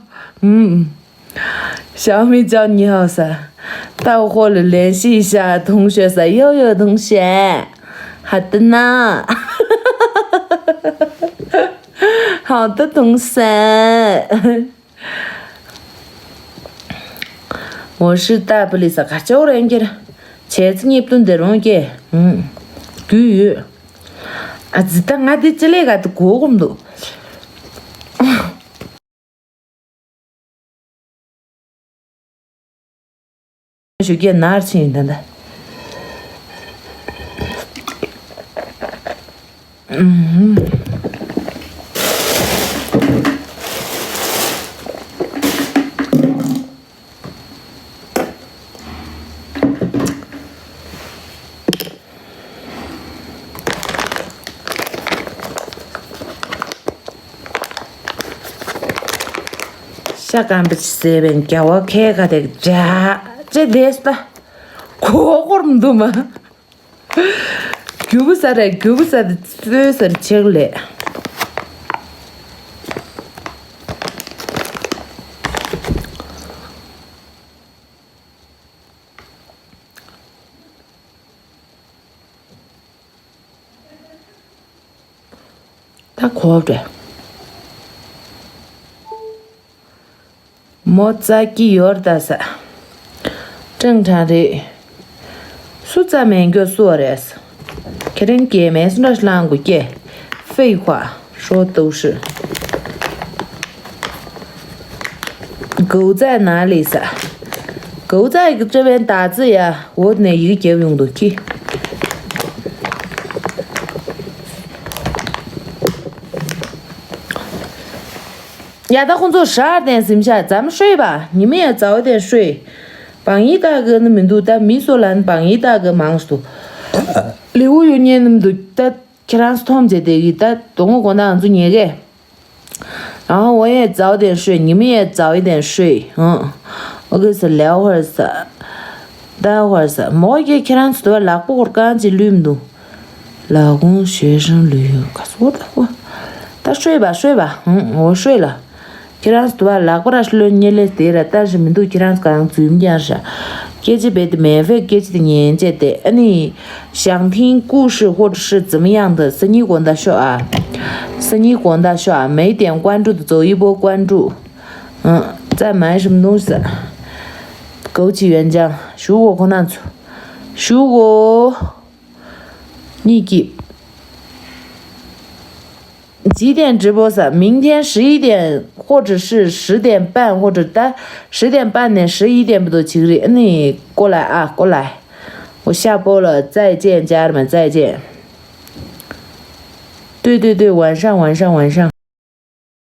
ཨུམ། 小米叫你好噻，到货了联系一下，同学噻，悠悠同学，好的呢，好的，同学。 我是大不列颠，卡丘人家，茄子你不得容易，嗯，鱼鱼。啊，子弹啊，这这类个都过过不都。 ཞུ་རྒྱ་ནར་ཕྱིན་ཡིན་ད་ད། ཤ་སྐམ་པོ་ཅིག་བཟས་པའི་རྒྱ་བ་ཁའི་ཁ་དེ་འདྲ་ཅེ་བསྡད་སོང་ད། གོ་སྐོར་མི་འདུག་མ། རྒྱུ་བུ་ས་རེད་རྒྱུ་བུ་ས་དེ་བཙོས་ཟེར་ཆེག་ལས། ད་གོ་བྲེ། མོ་རྩ་སྐྱི་ཡོར་ད་ས། ཀྲང་ཀྲང་རེད། སུ་རྩ་མེད་མགྱོགས་སུ་བ་རེད། ཁེ་རིང་སྐྱེ་མེད་སུ་འདྲ་ལང་དགོས་སྐྱེ། ཧྥེ་ཁ་ཧྲོ་ཏོ་ཧྲི།狗在哪里ས། 狗在这边打字呀，我ནས་ཡིག་རྒྱབ་ཡོང་དུ་ཁྱི། ཡ་ད་ཁོང་ཚོ་ཧྲ་བརྟན་སིམ་ཤ་ཙམ་ཧྲོས་པ་ཉི་མ་ཡ་ཙའོ་བརྟན་ཧྲོས། བང་ཡིག་ལྟ་གི་ནི་མི་འདུག་ད་མི་སོ་ལ་ནི་བང་ཡིག་ལྟ་གི་མང་སུ་འདུག་ལེའུ་ཡོད་ཉན་ནི་མི་འདུག་ད་ཁྱེད་རང་སུ་མཐོང་བྱེད་དེ་གི་ད་དོ་ངོ་དགོང་ད་ང་ཚོ་ཉལ་གས། 然后我也早点睡，你们也早一点睡，嗯，我跟你说，聊会儿噻，待会儿噻，莫给看上去都要拉布干净绿不？老公学生旅游，可是我的我，他睡吧睡吧，嗯，我睡了。 ཁྱེད་རང་ཚོ་བ་ལག་པ་ར་ཤི་ལོ་ཉེ་ལེ་དེ་ར་ལྟ་ཞིག་མི་འདུག་ཁྱེད་རང་ཚོ་གང་འཛུལ་མི་ཀྱང་ཧྲ། སྐད་ཆ་བེད་དེ་མེད་ཕེ་སྐད་ཆ་དེ་ཉན་བྱས་ཏེ་ཨ་ནི། 想听故事或者是怎么样的，生意滚大秀啊，生意滚大秀啊，没点关注的走一波关注。嗯，再买什么东西？枸杞原浆，如果可能，如果你给。 几点直播噻？明天十一点或者是十点半，或者到十点半呢，十一点不都起立？你过来啊，过来，我下播了，再见，家人们，再见。对对对，晚上，晚上，晚上。